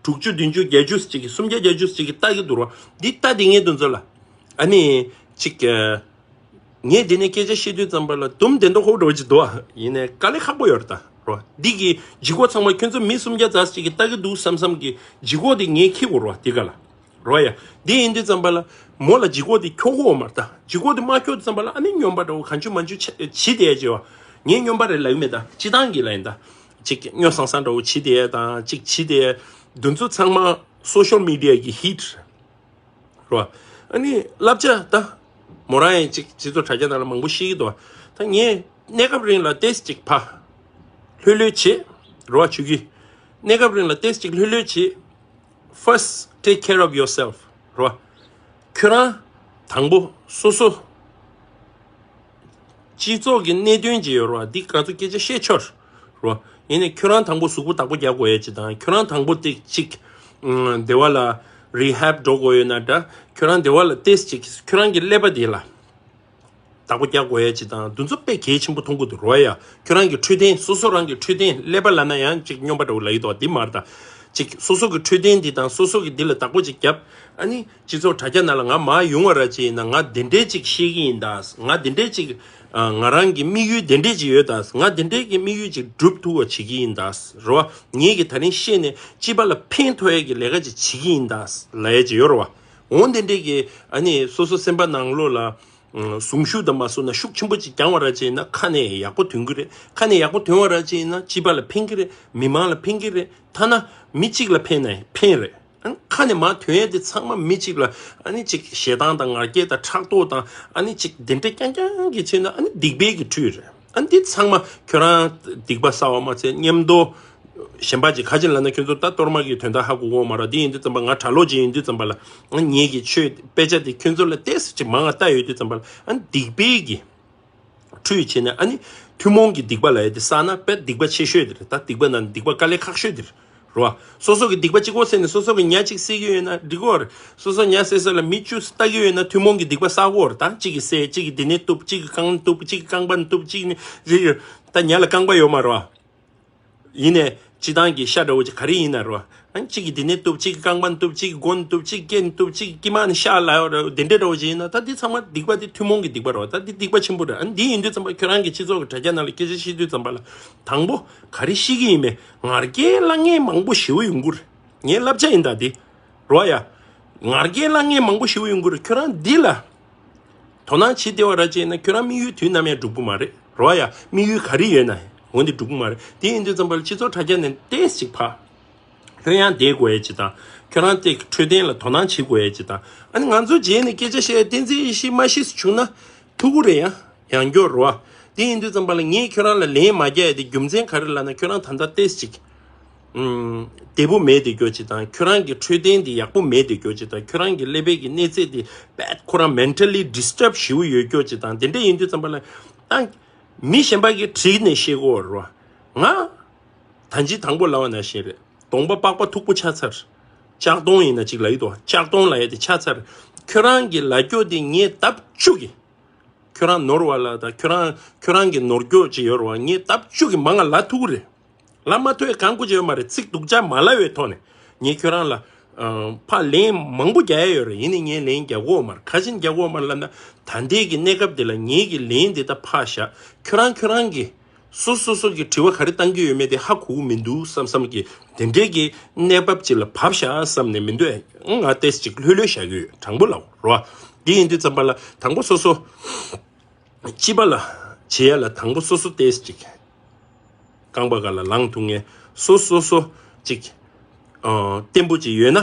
དྲུག་ཅུ་བདུན་ཅུ་བརྒྱད་ཅུ་ཅིག་གིས། སུམ་བརྒྱ་བརྒྱད་ཅུ་ཅིག་གིས་ལྟ་གི་འདུག་ར། འདི་ལྟ་དེ་ངས་དེ་ཚོ་ལ་ཨ་ནི་ཅིག་ངས་དེ་ནས་སྐད་ཆ་བཤད་དུས་ཙམ་པ་ལ་དུམ་བདེ་མདོག་ཁ་པོ་འདྲ་བོ་ཅིག་འདུག་ཨ། ཡིན་ནའི་དཀའ་ལས་ཁག་པོ་ཡོད་རེད་ད་རོ། འདི་གི་ལྗིད་ཁོག་ཚང་མ་ཁྱོད་ཚོ་མི་སུམ་བརྒྱ་ཙམ་ཅིག་གིས་ལྟ་གི་འདུག་བསམ་བསམ་གི་ལྗིད་ཁོག་དེ་ངས་འཁྱེར་དགོས་རེད་བ། འདི་ག་ལ་རོ་ཡ། འདི་ཡིན་དུས་ཙམ་པ་ལ་མོ་ལ་ལྗིད་ཁོག་དེ་འཁྱོག་གི་ཡོད་མ་རེད་ད། ལྗིད་ཁོག་དེ་མ་འཁྱོག་དུས་ཙམ་པ་ལ་ཨ་ནི་སྨྱོན་པ་འདྲ་བོ་གང་བྱུང་མང་བྱུང་བྱེད་བྱེད་བསྡད་ཡ་ཅིག་ཡོད་བ། ངས་སྨྱོན་པ་རེད་ལབ་ཀྱི་མེད་ད། སྤྱིར་བཏང་གི་ལབ་ཡིན་ད། ཅིག་སྨྱོ་སང་སང་འདྲ་བོ་བྱེད་བསྡད་ཡ་དང་། ཅིག་བྱེད་བསྡད་ཡ་འདི་ཚོ་ཚང་མ་སོ་ཤལ་མི་ཌི་ཡ་གི་ཧིཊ་རེད། རོ། ཨ་ནི་བསླབ་བྱ་ད། མོ་རང་ཡང་ཅིག་སྤྱི་ཚོགས་དྲ་རྒྱ་ནང་ལ་མང་པོ་བཤད་ཀྱི་འདུག་ད་ངས་གནས་སྐབས་རིང་ལ་ཏོག་ཙམ་ཅིག་ཕར་ལྷོད་ལྷོད་བྱེད། རོ། ཆུ་གི་གནས་སྐབས་རིང་ལ་ཏོག་ཙམ་ཅིག་ལྷོད་ལྷོད་བྱེད། First take care of yourself. རོ། ཁྱོད་རང་དང་པོ་སོ་སོ། སྤྱི་ཚོགས་ཀྱི་གནད་དོན་ཅིག་ཡོད་རེད་བ། འདི་ང་ཚོ་སྐད་ཆ་བཤད་ཆོག་རེད་བ། ཡིན་ནའི་ཁྱོད་རང་དང་པོ་གཟུགས་པོ་བདག་པོ་རྒྱག་དགོས་ཡ་ཅིག་དང་། ཁྱོད་རང་དང་པོ་ཏིག་ཅིག་ཨུམ། བདེ་བ་ལ་རི་ཧེབ་འགྲོ་དགོས་ཡོད་ན་འདྲ། ཁྱོད་རང་བདེ་བ་ལ་ཏོག་ཙམ་ཅིག་ཁྱོད་རང་གི་ཀླད་པ་དེ་ལ་བདག་པོ་རྒྱག་དགོས་ཡ་ཅིག་དང་། འདི་ཚོ་དཔེ་གལ་ཆེན་པོ་མཐོང་གི་འདུག་རོ་ཡ། ཁྱོད་རང་གི་འཕྲོད་བསྟེན། སོ་སོ་རང་གི་འཕྲོད་བསྟེན། ཀླད་པ་ལབ་ན་ཡང་ཅིག་སྨྱོན་པ་འདྲ་བོ་ལབ་ཀྱི་འདུག་འདི་མ་རེད་ད། ཅིག་སོ་སོ་གི་འཕྲོད་བསྟེན་འདི་དང་། སོ་སོ་གི་འདི་ལ་བདག་པོ་ཅིག་རྒྱབ། ཨ་ནི་སྤྱི་ཚོགས་དྲ་རྒྱ་ནང་ལ་ང་མར་ཡོང་བ་ར་ཅིག་ཡིན་ན་ང་འདི་འདྲས་ཅིག་ཤེས་ཀྱི་ཡིན་ད། ང་འདི་འདྲས་ཅིག་ཨ། ང་རང་གི་དམིགས་ཡུལ་འདི་འདྲས་ཅིག་ཡོད་ད། ང་འདི་འདྲས་ཀྱི་དམིགས་ཡུལ་ཅིག་སྒྲུབ་ཐུབ་པ་བྱེད་ཀྱི་ཡིན་ད། རེད་བ། ངེད་ཀྱིས་ད་རིང་བཤད་ནས་སྤྱི་པ་ལ་ཕན་ཐོགས་ཡས་ཀྱི་ལས་ཀ་ཅིག་བྱེད་ཀྱི་ཡིན་ད་ལབ་ཡས་ཅིག་ཡོད་རེད་བ། འོ་འདི་འདྲས་ཀྱི་ཨ་ནི་སོ་སོ་སེམས་པ་ནང་ལོགས་ལ་ཨ། གཟུངས་གཞུག་དང་མ་སོང་ན་ཤུགས་ཆེན་པོ་ཅིག་བརྒྱངས་པ་ར་ཅིག་ཡིན་ན་ཁ་ནས་ཡག་པོ་ཐོན་གྱི་རེད། ཁ་ནས་ཡག་པོ་ཐོན་པ་ར་ཅིག་ཡིན་ན་སྤྱི་པ་ལ་ཕན་གྱི་རེད། མི་མང་ལ་ཕན་གྱི་རེད། ཐ་ན་མི་གཅིག་ལ་ཕན་ན་ཕན་རེད། ཨ་ནི་ཁ་ནས་མར་ཐོན་ཡས་དེ་ཚང་མ་མི་གཅིག་ལ་ཨ་ནི་ཅིག་ཞེ་སྡང་དང་ང་རྒྱལ་དང་ཕྲག་དོག་དང་ཨ་ནི་ཅིག་དེ་འདྲ་རྐྱང་རྐྱང་གི་ཆེད་ན་ཨ་ནི་སྡིག་པའི་གི་ཁྲུས་རེད། ཨ་ནི་འདི་ཚང་མ་ཁྱོད་རང་སྡིག་པ་བསགས་པ་མ་ཚད་མཉམ་དུ་གཞན་པ་ཅིག་ཁ་ཅིག་ལབ་ན་ཁྱོད་ཚོ་ད་གཏོར་མ་གི་དོན་དག་ཧ་གོ་གོ་མ་རེད། འདི་ཡིན་དུས་ཙམ་པ་ང་གྲྭ་ལོག་ཅིག་ཡིན་དུས་ཙམ་པ་ལ་ཨ་ངེད་ཀྱི་ཆོས་དཔེ་ཆ་དེ་ཁྱོད་ཚོ་ལ་ཏོག་ཙམ་ཅིག་མང་ང་ལྟ་ཡོད་དུས་ཙམ་པ་ལ་ཨ་ནི་སྡིག་པའི་གི་ཁྲུས་བྱས་ནས་ཨ་ནི་ཐུན་མོང་གི་སྡིག་པ་ལབ་ཡ་དེ་བསགས་ན་དཔེ་སྡིག་པ་ཆེ་ཤོས་དེ་རེད། ད་སྡིག་པ་ནང་ནས་སྡིག་པ་དཀའ་ལས་ཁག་ཤོས་དེ་རེད་བ། སོ་སོ་གི་སྡིག་པ་གཅིག་པོ་བསལ་ནས་སོ་སོ་གི་ཉ་གཅིག་བསད་ཀྱི་ཡོད་ན་འགྲིག་གི་རེད། སོ་སོ་ཉ་བསད་ས་ལ་མི་བཅུ་ལྟ་གི་ཡོད་ན་ཐུན་མོང་གི་སྡིག་པ་བསགས་ཀྱི་རེད། ད་གཅིག་གིས་བསད། གཅིག་གིས་འདི་ནས་གཏུབ། གཅིག་གིས་རྐང་གཏུབ། གཅིག་གིས་རྐང་པ་གཏུབ། གཅིག་ནས་ད་ཉ་ལ་རྐང་པ་ཡོད་མ་རེད་བ། ཡིན་ནའི་སྤྱིར་བཏང་གི་ཤ་འདྲ་བོ་ཅིག་ག་རེ་ཡིན་ན་རོ། ཨ་གཅིག་གིས་འདི་ནས་གཏུབ། གཅིག་གིས་རྐང་པ་གཏུབ། གཅིག་གིས་མགོ་གཏུབ། གཅིག་གིས་སྐེ་གཏུབ། གཅིག་གིས་དཀྱིལ་མ་ནས་ཤ་ལ་ཡོད་ར། དེ་འདྲ་འདྲ་བོ་ཅིག་ཡིན་ན་ད་འདི་ཚང་མ་སྡིག་པ་འདི་ཐུན་མོང་གི་སྡིག་པ་རོ། ད་འདི་སྡིག་པ་ཆེན་པོ་རེད། ཨ་འདི་ཡིན་དུས་ཙམ་པ་ཁྱོད་རང་གི་སྤྱི་ཚོགས་ཀྱི་དྲ་རྒྱ་ནང་ལ་སྐད་ཆ་བཤད་དུས་ཙམ་པ་ལ་དང་པོ་ག་རེ་བཤད་ཀྱི་ཡིན་མེད། ང་རྒྱལ་བླ་ངན་མང་པོ་ཞེ་པོ་ཡོང་གི་རེད། ངའི་བསླབ་བྱ་ཡིན་ད་འདི། རོ་ཡ། ང་རྒྱལ་བླ་ངན་མང་པོ་ཞེ་པོ་ཡོང་གི་རེད། ཁྱོད་རང་འདི་ལ་དོ་སྣང་བྱེད་བདེ་བ་ར་བྱས་ན་ཁྱོད་རང་དམིགས་ཡུལ་དུས་ནམ་ཡང་འགྲུབ་ཀྱི་མ་རེད། རོ་ཡ། དམིགས་ཡུལ་ག་རེ་ཡོད་ན་འོ་འདི་འགྲུབ་ཀྱི་མ་རེད། དེ་ཡིན་དུས་ཙམ་པ་ལ་སྤྱི་ཚོགས་དྲ་རྒྱ་ནས་ཏོག་ཙམ་ཅིག་ཕར་ལྷོད་ཡངས་བསྡད་དགོས་ཡ་ཅིག་དང་། ཁྱོད་རང་དེ་འཕྲོད་བསྟེན་ལ་དོ་སྣང་བྱེད་དགོས་ཡ་ཅིག་དང་། ཨ་ནི་ང་ཚོ་རྗེས་ནས་སྐད་ཆ་བཤད་ཡ་བསྟན་འཛིན་ཡེ་ཤེས་མ་ཤེས་སུ་བྱུང་ན་ཐུག་གི་རེད་ཡ། ཡང་སྐྱོར་རོ། དེ་ཡིན་དུས་ཙམ་པ་ལ་ངས་ཁྱོད་རང་ལ་ལན་མ་རྒྱག་ཡ་དེ་རྒྱུ་མཚན་ག་རེ་ལབ་ན། ཁྱོད་རང་ད་ལྟ་ཏོག་ཙམ་ཅིག་ཨུམ། བདེ་པོ་མེད་དེ་སྐྱོ་ཅིག་དང་། ཁྱོད་རང་གི་འཕྲོད་བསྟེན་དེ་ཡག་པོ་མེད་དེ་སྐྱོ་ཅིག་དང་། ཁྱོད་རང་གི་ཀླད་པའི་གི་གནས་ཚད་དེ་དཔེ་ཁོ་རང་མེན་ཊལ་ལི་ཌི་སི་ཊརབ་ཞེ་པོ་ཡོད་སྐྱོ་ཅིག་དང་། དེ་འདྲ་ཡིན་དུས་ཙམ་པ་ལ་ཨ་མི་གཞན་པ་གིས་བྲིས་ནས་བཤད་ཀྱི་ཡོད་རེད་བ། ང་ ད་ཅི་དང་པོ་ལབ་པ་ནང་བཞིན་རེད། གདོང་པ་པགས་པ་མཐུག་པོ་ཆགས་ཚར། ལྕགས་གདོང་ཡིན་ན་ཅིག་ལབ་ཡི་འདུག་ལྕགས་གདོང་ལབ་ཡ་དེ་ཆགས་ཚར། ཁྱོད་རང་གི་ལབ་རྒྱུ་དེ་ངས་ལྡབ་བཅུ་གི། ཁྱོད་རང་ནོར་བ་ལ་ད་ཁྱོད་རང་ཁྱོད་རང་གི་ནོར་རྒྱུ་ཅིག་ཡོད་རེད་བ། ངས་ལྡབ་བཅུ་གི་མང་ང་ལབ་ཐུབ་ཀྱི་རེད། ལབ་མ་ཐུབ་ཡ་གང་དགོས་ཀྱི་ཡོད་མ་རེད། ཚིག་སྡུག་ཅག་མ་ལབ་པའི་ཐོག་ནས་ངས་ཁྱོད་རང་ལ་ཨ་ཕར་ལན་མང་པོ་རྒྱག་ཡ་ཡོད་རེད། ཡིན་ནའི་ངས་ལན་རྒྱག་གི་ཡོད་མ་རེད། ག་རེ་བྱས་ནས་རྒྱག་གི་ཡོད་མ་རེད་ལབ་ན། ད་ལྟའི་གི་གནས་སྐབས་འདི་ལ་ངེད་ཀྱི་ལན་འདི་ད་ཕར་བཞག་ཁྱོད་རང་ཁྱོད་རང་གི་སོ་སོ་སོ་གི་དྲི་བ་ག་རེ་བཏང་གི་ཡོད་མེད་དེ་ཧ་གོ་གི་མི་འདུག་བསམ་བསམ་གི་དེ་འདྲའི་གི་གནས་བབ་ཅིག་ལ་བབས་བཞག་བསམ་ནས་མི་འདུག་ཨེ། ང་ཏོག་ཙམ་ཅིག་ལྷོད་ལྷོད་བཞག་གི་ཡོད། དྲང་པོ་ལབ་རོ། འདི་ཡིན་དུས་ཙམ་པ་ལ་དང་པོ་སོ་སོ་སྤྱི་པ་ལ་བྱེད་ཡ་ལ་དང་པོ་སོ་སོ་ཏོག་ཙམ་ཅིག་རྐང་པ་སྒང་ལ་ལངས་ཐུབ་མཁན་སོ་སོ་སོ་ཅིག་ཨ་བརྟན་པོ་ཅིག་ཡོད་ན།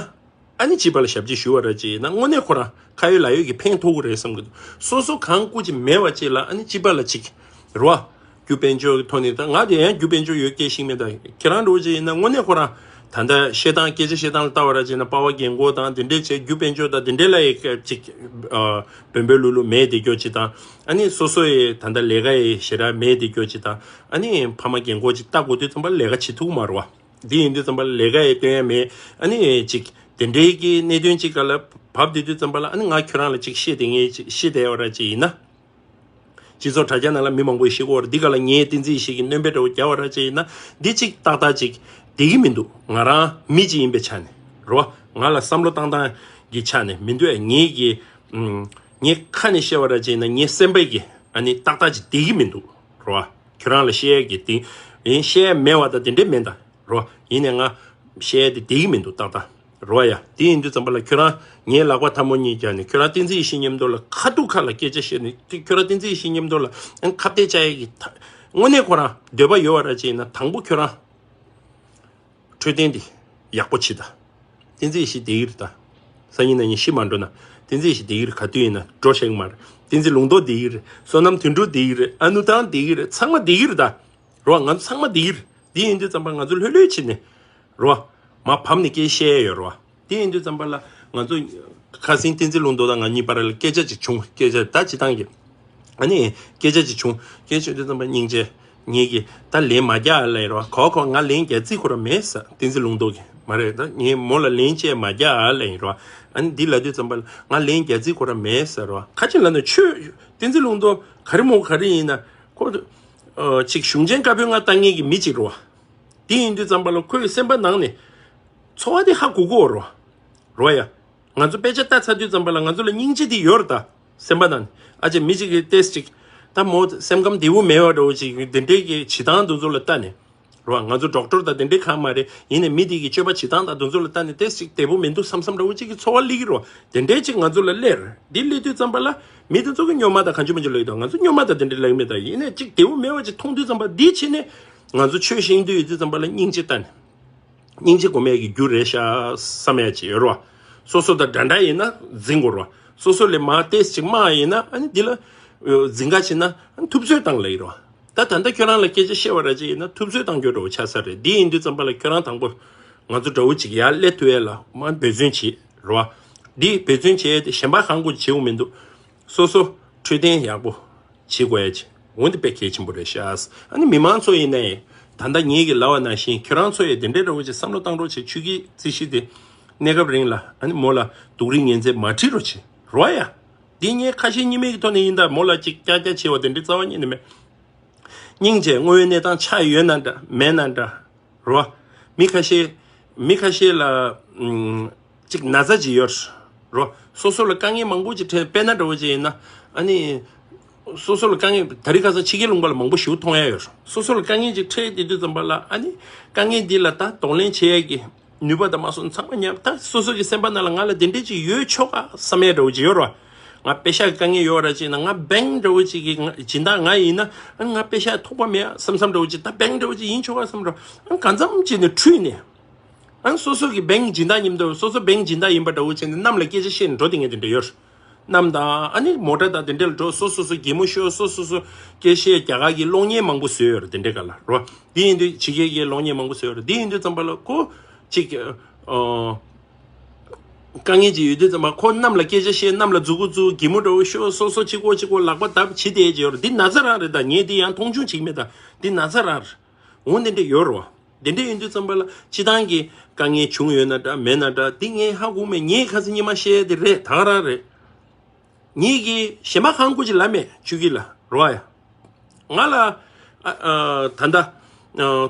ཨ་ནི་སྤྱི་པ་ལ་ཞབས་ཕྱི་ཞུ་བ་ར་ཅིག་ཡིན་ན་དངོས་གནས་ཁོ་རང་ཁ་ཡོད་ལག་ཡོད་ཀྱི་ཕན་ཐོགས་ཀྱི་རེད་བསམ་གྱི་འདུག་སོ་སོ་གང་སྐུ་ཅིག་མེད་པ་ཅིག་ལ་ཨ་ནི་སྤྱི་པ་ལ་ཅིག་རེད་བ། རྒྱུ་དཔལ་འབྱོར་གྱི་ཐོག་ནས་ད་ང་དེ་ཡང་རྒྱུ་དཔལ་འབྱོར་ཡོད་སྐད་ཤིག་མེད། ད་ཁྱེད་རང་འདྲ་བོ་ཅིག་ཡིན་ན་དངོས་གནས་ཁོ་རང་ད་ལྟ་བཤད་སྟངས་སྐད་ཆ་བཤད་སྟངས་ལ་ལྟ་བ་ར་ཅིག་ཡིན་ན་པ་ཝ་རྒན་གོག་དང་དེ་འདྲས་བྱས་རྒྱུ་དཔལ་འབྱོར་དང་དེ་འདྲས་ལ་ཡི་ཅིག་བོན་བོན་ལུག་ལུག་མེད་དེ་སྐྱོ་ཅིག་དང་། ཨ་ནི་སོ་སོ་ཡི་ད་ལྟ་ལས་ཀ་ཡི་ཞེ་དྲག་མེད་དེ་སྐྱོ་ཅིག་དང་། ཨ་ནི་ཕ་མ་རྒན་གོག་ཅིག་ལྟ་དགོས་དུས་ཙམ་པ་ལས་ཀ་བྱེད་ཐུབ་མ་རེད་བ། འདི་ཡིན་དུས་ཙམ་པ་ལས་ཀ་ཡི་སྟོན་ཡ་མེད། ཨ་ནི་ཅིག་དེ་འདྲའི་གི་གནད་དོན་ཅིག་ག་ལ་བབས་དེ་དུས་ཙམ་པ་ལ་ཨ་ནི་ང་ཁྱོད་རང་ལ་ཅིག་བཤད་དེ་ངས་ཅིག་བཤད་བསྡད་ཡོད་ར་ཅིག་ཡིན་ན། སྤྱི་ཚོགས་དྲ་རྒྱ་ནང་ལ་མི་མང་པོ་ཡིས་བཤད་ཀྱི་ཡོད་རེད། འདི་ག་ལ་ངས་བསྟན་འཛིན་ཡེ་ཤེས་ཀྱི་སྣོན་པ་འདྲ་བོ་རྒྱག་པ་ར་ཅིག་ཡིན་ན་འདི་ཅིག་ཏག་ཏག་ཅིག་བསྡད་ཀྱི་མི་འདུག་ང་རང་མི་ཅིག་ཡིན་པའི་ཆ་ནས་རེད་བ། ང་ལ་བསམ་བློ་བཏང་སྟངས་ཀྱི་ཆ་ནས་མི་འདུག་ངས་ཀྱི་ངས་ཁ་ནས་བཤད་པ་ར་ཅིག་ཡིན་ན་ངའི་སེམས་པའི་གི་ཨ་ནི་ཏག་ཏག་ཅིག་བསྡད་ཀྱི་མི་འདུག་རེད་བ། ཁྱོད་རང་ལ་བཤད་ཡས་ཀྱི་དེ་ཡིན་བཤད་ཡས་མེད་པ་དང་དེ་འདྲས་མེད་ད། རོ། ཡིན་ནའི་ང་བཤད་ཡ་དེ་བསྡད་ཀྱི་མི་འདུག་ཏག་ཏག་རོ་ཡ། དེ་ཡིན་དུས་ཙམ་པ་ལ་ཁྱོད་རང་ངའི་ལག་པ་ཐལ་མོ་གཉིས་བརྒྱབ་ནས་ཁྱོད་རང་བསྟན་འཛིན་ཡེ་ཤེས་མཉམ་དུ་ལ་ཁ་ཐུག་ཁ་ལ་སྐད་ཆ་བཤད་ནས་ཁྱོད་རང་བསྟན་འཛིན་ཡེ་ཤེས་མཉམ་དུ་ལ་ཁ་གཏད་བཅག་ཡ་གི་ད་དངོས་གནས་ཁོ་རང་འདོད་པ་ཡོད་པ་ར་ཅིག་ཡིན་ན་དང་པོ་ཁྱོད་རང་འཕྲོད་བསྟེན་འདི་ཡག་པོ་བྱེད་ད། བསྟན་འཛིན་ཡེ་ཤེས་བསྡད་ཀྱི་རེད་ད། སང་ཉིན་གནངས་ཉིན་ཤི་མ་འགྲོ་ན་བསྟན་འཛིན་ཡེ་ཤེས་བསྡད་ཀྱི་རེད། ག་དུས་ཡིན་ན་འགྲོ་ཤེས་ཀྱི་མ་རེད། བསྟན་འཛིན་ལུང་རྟོགས་བསྡད་ཀྱི་རེད། བསོད་ནམས་དོན་གྲུབ་བསྡད་ཀྱི་རེད། ཨ་ནུ་ཐང་བསྡད་ཀྱི་རེད། ཚང་མ་བསྡད་ཀྱི་རེད་ད། རོ། ང་ཚོ་ཚང་མ་བསྡད་ཀྱི་རེད། འདི་ཡིན་དུས་ཙམ་པ་ང་ཚོ་ལྷོད་ལྷོད་བྱས་ནས་རོ། མར་བབས་ནས་སྐད་བཤད་ཡ་ཡོད་རོ། དེ་ཡིན་དུས་ཙམ་པ་ལ་ང་ཚོ་ཁ་སང་བསྟན་འཛིན་ལུང་རྟོགས་དང་ང་གཉིས་བར་ལ་སྐད་ཆ་ཅིག་བྱུང་། སྐད་ཆ་ད་ཅི་ཐང་གི་ཨ་ནི་སྐད་ཆ་ཅིག་བྱུང་། སྐད་ཆ་བྱུང་དུས་ཙམ་པ་སྙིང་རྗེ་ངེད་ཀྱིས་ད་ལན་མ་རྒྱག་ཨ་ལེ་རོ། གོ་གོ་ང་ལན་རྒྱག་རྩིས་ཁོ་ར་མེད་ཟེར། བསྟན་འཛིན་ལུང་རྟོགས་ཀྱིས་མ་རེད་ད་ངས་མོ་ལ་ལན་བཅད་མ་རྒྱག་ཨ་ལེ་རོ། ཨ་ནི་འདི་ལབ་དུས་ཙམ་པ་ལ་ང་ལན་རྒྱག་རྩིས་ཁོ་ར་མེད་ཟེར་རོ། ཁ་ཅིག་ལབ་ན་ཁྱོད་བསྟན་འཛིན་ལུང་རྟོགས་ག་རེ་མོ་ག་རེ་ཡིན་ན་ཁོ་ཅིག་གཞུང་ཆེན་བཀའ་པོད་ལྔ་བཏང་མཁན་གྱི་མི་ཅིག་རོ། དེ་ཡིན་དུས་ཙམ་པ་ལ་ཁོའི་སེམས་པ་ནང་ནས་ཚོར་བ་དེ་ཧ་གོ་གོ་རོ། རོ་ཡ། ང་ཚོ་དཔེ་ཆ་ལྟ་ཚར་དུས་ཙམ་པ་ལ་ང་ཚོ་ལ་སྙིང་རྗེ་དེ་ཡོད་རེད་ད། སེམས་པ་ནང་ནས་ཨ་ཅེ་མི་གཅིག་གིས་ཏེས་ཅིག་ད་མོ་སེམས་ཁམས་བདེ་བོ་མེད་པ་འདྲ་བོ་ཅིག་དེ་འདྲའི་གི་བྱེད་སྟངས་དེ་ཚོ་ལ་ལྟ་ནས་རོ། ང་ཚོ་ཌོག་ཊར་དང་དེ་འདྲའི་གང་མ་རེད། ཡིན་ནའི་མི་དེ་གི་སྤྱོད་པ་བྱེད་སྟངས་དང་དེ་ཚོ་ལ་ལྟ་ནས་ཏེས་ཅིག་བདེ་བོ་མི་འདུག་བསམ་བསམ་འདྲ་བོ་ཅིག་གི་ཚོར་བ་སླེབས་ཀྱི་རོ། དེ་འདྲའི་ཅིག་ང་ཚོ་ལ་སླེབས་རེད། དེ་སླེབས་དུས་ཙམ་པ་ལ་མི་དེ་ཚོ་གི་སྨྱོན་མ་དང་གང་བྱུང་མང་བྱུང་ལབ་ཀྱི་འདུག་ང་ཚོ་སྨྱོན་མ་དང་དེ་འདྲའི་ལབ་ཀྱི་མེད་ད། ཡིན་ནའི་ཅིག་བདེ་བོ་མེད་པ་ཅིག་མཐོང་དུས་ཙམ་པ་འདི་བྱས་ནས་ང་ཚོ་ཆོས་ཤེས་འདོད་ཡོད་དུས་ཙམ་པ་ལ་སྙིང་རྗེ་ལྟ་ནས། སྙིང་རྗེ་སྒོམ་ཡས་ཀྱི་རྒྱུ་རེད་ཤག་བསམ་ཡས་ཅིག་ཡོད་རེད་བ། སོ་སོ་དང་འདྲ་འདྲ་ཡིན་ན་འཛིང་དགོས་རེད་བ། སོ་སོ་ལས་མར་ཏེས་ཅིག་དམའ་ཡིན་ན་ཨ་ནི་འདི་ལ་འཛིང་ག་བྱེད་ན་ཨ་ནི་ཐུབ་ཚོད་བཏང་ལབ་ཀྱི་རེད་བ། ད་ད་ལྟ་ཁྱོད་རང་ལ་སྐད་ཆ་བཤད་པ་ར་ཅིག་ཡིན་ན་ཐུབ་ཚོད་བཏང་རྒྱུ་འདྲ་བོ་ཆགས་ས་རེད། འདི་ཡིན་དུས་ཙམ་པ་ལ་ཁྱོད་རང་དང་པོ་ང་ཚོ་འདྲ་བོ་ཅིག་ཡར་སླེབས་ཐུབ་ཡས་ལ་མར་འབད་བརྩོན་བྱེད་རེད་བ། འདི་འབད་བརྩོན་བྱེད་ཡས་དེ་གཞན་པ་གང་དགོས་བྱེད་དགོས་མི་འདུག་སོ་སོ་འཕྲོད་བསྟེན་ཡག་པོ་བྱེད་དགོས་ཡ་ཅིག་འོན་ཏེ་དཔེ་གལ་ཆེན་པོ་རེད་ཤག་ཨ་ནི་མི་མང་ཚོ་ཡིན་ནའི་ད་ལྟ་ངེད་ཀྱིས་ལབ་པ་ནང་བཞིན་ཁྱོད་རང་ཚོ་ཡི་དེ་འདྲའི་འདྲ་བོ་ཅིག་བསམ་བློ་བཏང་རོགས་བྱེད། ཆུ་སྐྱིད་རྩིས་གཞི་དེ་གནས་སྐབས་རིང་ལ་ཨ་ནི་མོ་ལ་སྡུག་རུས་ངན་ཚད་མ་དྲི་རོགས་བྱེད་རོགས་ཡ། འདི་ངས་ཁ་ཞེ་གཉིས་མེད་ཀྱི་ཐོག་ནས་ཡིན་ད། མོ་ལ་ཅིག་ཀྱག་ཀྱག་བྱེད་པ་དེ་འདྲའི་རྩ་བ་ཉིད་ནས་མེད། སྙིང་རྗེ། དངོས་ཡོད་གནས་སྟངས་ཆགས་ཡོད་ན་འདྲ་མེད་ན་འདྲ། རོ། མི་ཁ་ཤས་མི་ཁ་ཤས་ལ་ཨུམ་ཅིག་ན་ཚ་ཅིག་ཡོད་རོ། སོ་སོ་ལ་དཀའ་ངལ་མང་པོ་ཅིག་འཕྲད། དཔེར་ན་འདྲ་བོ་ཅིག་ཡིན་ན་ཨ་ནི་སོ་སོ་ལ་དཀའ་ངལ་ད་རེས་ཁ་སང་ཕྱི་རྒྱལ་ལུང་པ་ལ་མང་པོ་ཞིག་མཐོང་ཡ་ཡོད་རོ། སོ་སོ་ལ་དཀའ་ངལ་ཅིག་འཕྲད་དེ་དུས་ཙམ་པ་ལ་ཨ་ནི་དཀའ་ངལ་འདི་ལ་ད་གདོང་ལེན་བྱེད་ཡ་གི་ནུས་པ་དང་མ་སོང་ཚང་མ་ཉམས། ད་སོ་སོ་གི་སེམས་པ་ནང་ལ་ང་ལ་དེ་འདྲས་ཅིག་ཡོད་ཆོག་ག་བསམ་ཡ་འདྲ་བོ་ཅིག་ཡོད་རོ། ང་པེ་ཤག་གི་དཀའ་ངལ་ཡོད་ར་ཅིག་ན་ང་བེང་འདྲ་བོ་ཅིག་གི་ང་སྦྱིན་བདག་ང་ཡིན་ན་ཨ་ང་པེ་ཤག་ཐོགས་པ་མེད་ཨ་བསམ་བསམ་འདྲ་བོ་ཅིག་ད་བེང་འདྲ་བོ་ཅིག་ཡིན་ཆོག་ག་བསམ་རོ། ཨ་གང་འཚམ་ཅིག་ནས་འཁྲུལ་ནས་ཨ་སོ་སོ་གི་བེང་སྦྱིན་བདག་མཉམ་དུ་སོ་སོ་བེང་སྦྱིན་བདག་ཡིན་པ་འདྲ་བོ་ཅིག་ནས་གནམ་ལ་སྐད་ཆ་བཤད་ནས་འགྲོ་དེ་ངས་དེ་འདྲ་ཡོད་རོ། གནམ་དང་ཨ་ནི་མོ་ཊ་དང་དེ་འདྲ་ལ་འགྲོ། སོ་སོ་སོ་གད་མོ་ཤོར། སོ་སོ་སོ་སྐད་བཤད། རྒྱ་གར་གྱི་གློག་བརྙན་མང་པོ་བཟོས་ཡོད་རེད་དེ་འདྲའི་སྒང་ལ་རོ། འདི་ཡིན་དུས་ཕྱི་རྒྱལ་གྱི་གློག་བརྙན་མང་པོ་བཟོས་ཡོད་རེད། འདི་ཡིན་དུས་ཙམ་པ་ལ་ཁོ་ཅིག་ཨ་དཀའ་ངལ་ཅིག་ཡོད་དུས་ཙམ་པ་ཁོ་གནམ་ལ་སྐད་ཆ་བཤད། གནམ་ལ་མཛུ་གུ་བཙུགས། གད་མོ་འདྲ་བོ་ཤོར། སོ་སོ་གཅིག་པོ་གཅིག་པོ་ལག་པ་བརྡབ་བྱེད་བསྡད་ཀྱི་ཡོད་རེད། འདི་ན་ཚ་རང་རེད། ད་ངས་འདི་ཡང་མཐོང་ཆུང་བྱེད་ཀྱི་མེད། ད་འདི་ན་ཚ་རང་རེད། འོ་འདི་འདྲ་ཡོད་རེད་བ། དེ་འདྲ་ཡིན་དུས་ཙམ་པ་ལ་སྤྱི་བཏང་གི་དཀའ་ངལ་བྱུང་ཡོད་ན་འདྲ་མེད་ན་འདྲ་འདི་ངས་ཧ་གོ་མེད། ངས་ཁ་སང་ཉི་མ་བཤད་ཡ་དེ་རེད། ད་ག་རང་རེད། ངེད་ཀྱིས་གཞན་པ་གང་དགོས་ཀྱི་ལབ་མེད་ཆུ་སྐྱིད་ལ་རོ་ཡ། ང་ལ་ཨ་ཨ་ད་ལྟ་ཨ་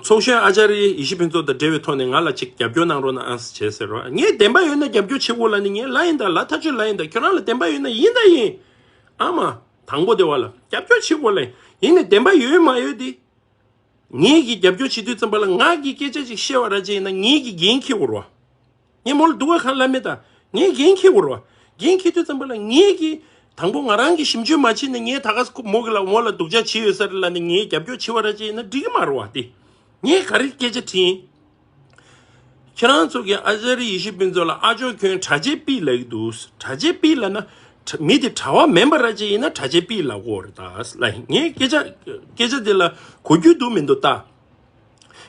ཚོགས་གཞོན་ཨ་ཅཱ་རི་ཡེ་ཤེས་ཕུན་ཚོགས་དང་འབྲེལ་བའི་ཐོག་ནས་ང་ལ་ཅིག་རྒྱབ་སྐྱོར་གནང་རོགས་གནང་ཨ་ཟེར་བྱས་ཟེར་རོ། ངས་བདེན་པ་ཡོད་ན་རྒྱབ་སྐྱོར་བྱེད་དགོས་ལབ་ནས་ངས་ལབ་ཡིན་ད། ལབ་ཐག་ཆོད་ལབ་ཡིན་ད། ཁྱོད་རང་ལ་བདེན་པ་ཡོད་ན་ཡིན་ད་ཡིན། ཨ་མ་དང་པོ་དེ་བ་ལ་རྒྱབ་སྐྱོར་བྱེད་དགོས་ལབ་ཡིན་ནས་བདེན་པ་ཡོད་མ་ཡོད་དེ། ངེད་ཀྱིས་རྒྱབ་སྐྱོར་བྱེད་དུས་ཙམ་པ་ལ་ང་གིས་སྐད་ཆ་ཅིག་བཤད་པ་ར་ཅིག་ཡིན་ན་ངེད་ཀྱིས་འགན་འཁྱེར་དགོས་རེད་བ། ངས་མོ་ལ་སྡུག་པ་གང་ལབ་མེད་ད། ངས་འགན་འཁྱེར་དགོས་རེད་བ། འགན་འཁྱེར་དུས་ཙམ་པ་ལ་ངེད་ཀྱིས་དང་པོ་ང་རང་གིས་ཞིབ་འཇུག་མ་བྱས་ནས་ངས་ད་ག་ས་མོ་གི་ལ་མོ་ལ་སྡུག་ཅག་བྱས་ཡོད་ས་རེད་ལབ་ནས་ངས་རྒྱབ་སྐྱོར་བྱེད་པ་ར་ཅིག་ཡིན་ན་འགྲིག་གི་མ་རེད་བ། དེ་ངས་ག་རེ་སྐད་ཆ་དྲིས་ཡིན། ཁྱེད་རང་ཚོ་གིས་ཨ་ཅཱ་རི་ཡེ་ཤེས་ཕུན་ཚོགས་ལ་ཨ་ཇོ་ཁྱོད་གྲྭ་ཆས་པིས་ལབ་ཀྱི་འདུག་གྲྭ་ཆས་པིས་ལབ་ན་གྲ- མི་དེ་གྲྭ་བ་མིན་པ་ར་ཅིག་ཡིན་ན་གྲྭ་ཆས་པིས་ལབ་དགོས་རེད་ད་ལབ་ཡིན། ངས་སྐད་ཆ་སྐད་ཆ་དེ་ལ་གོ་རྒྱུ་འདུག་མི་འདུག་ལྟ།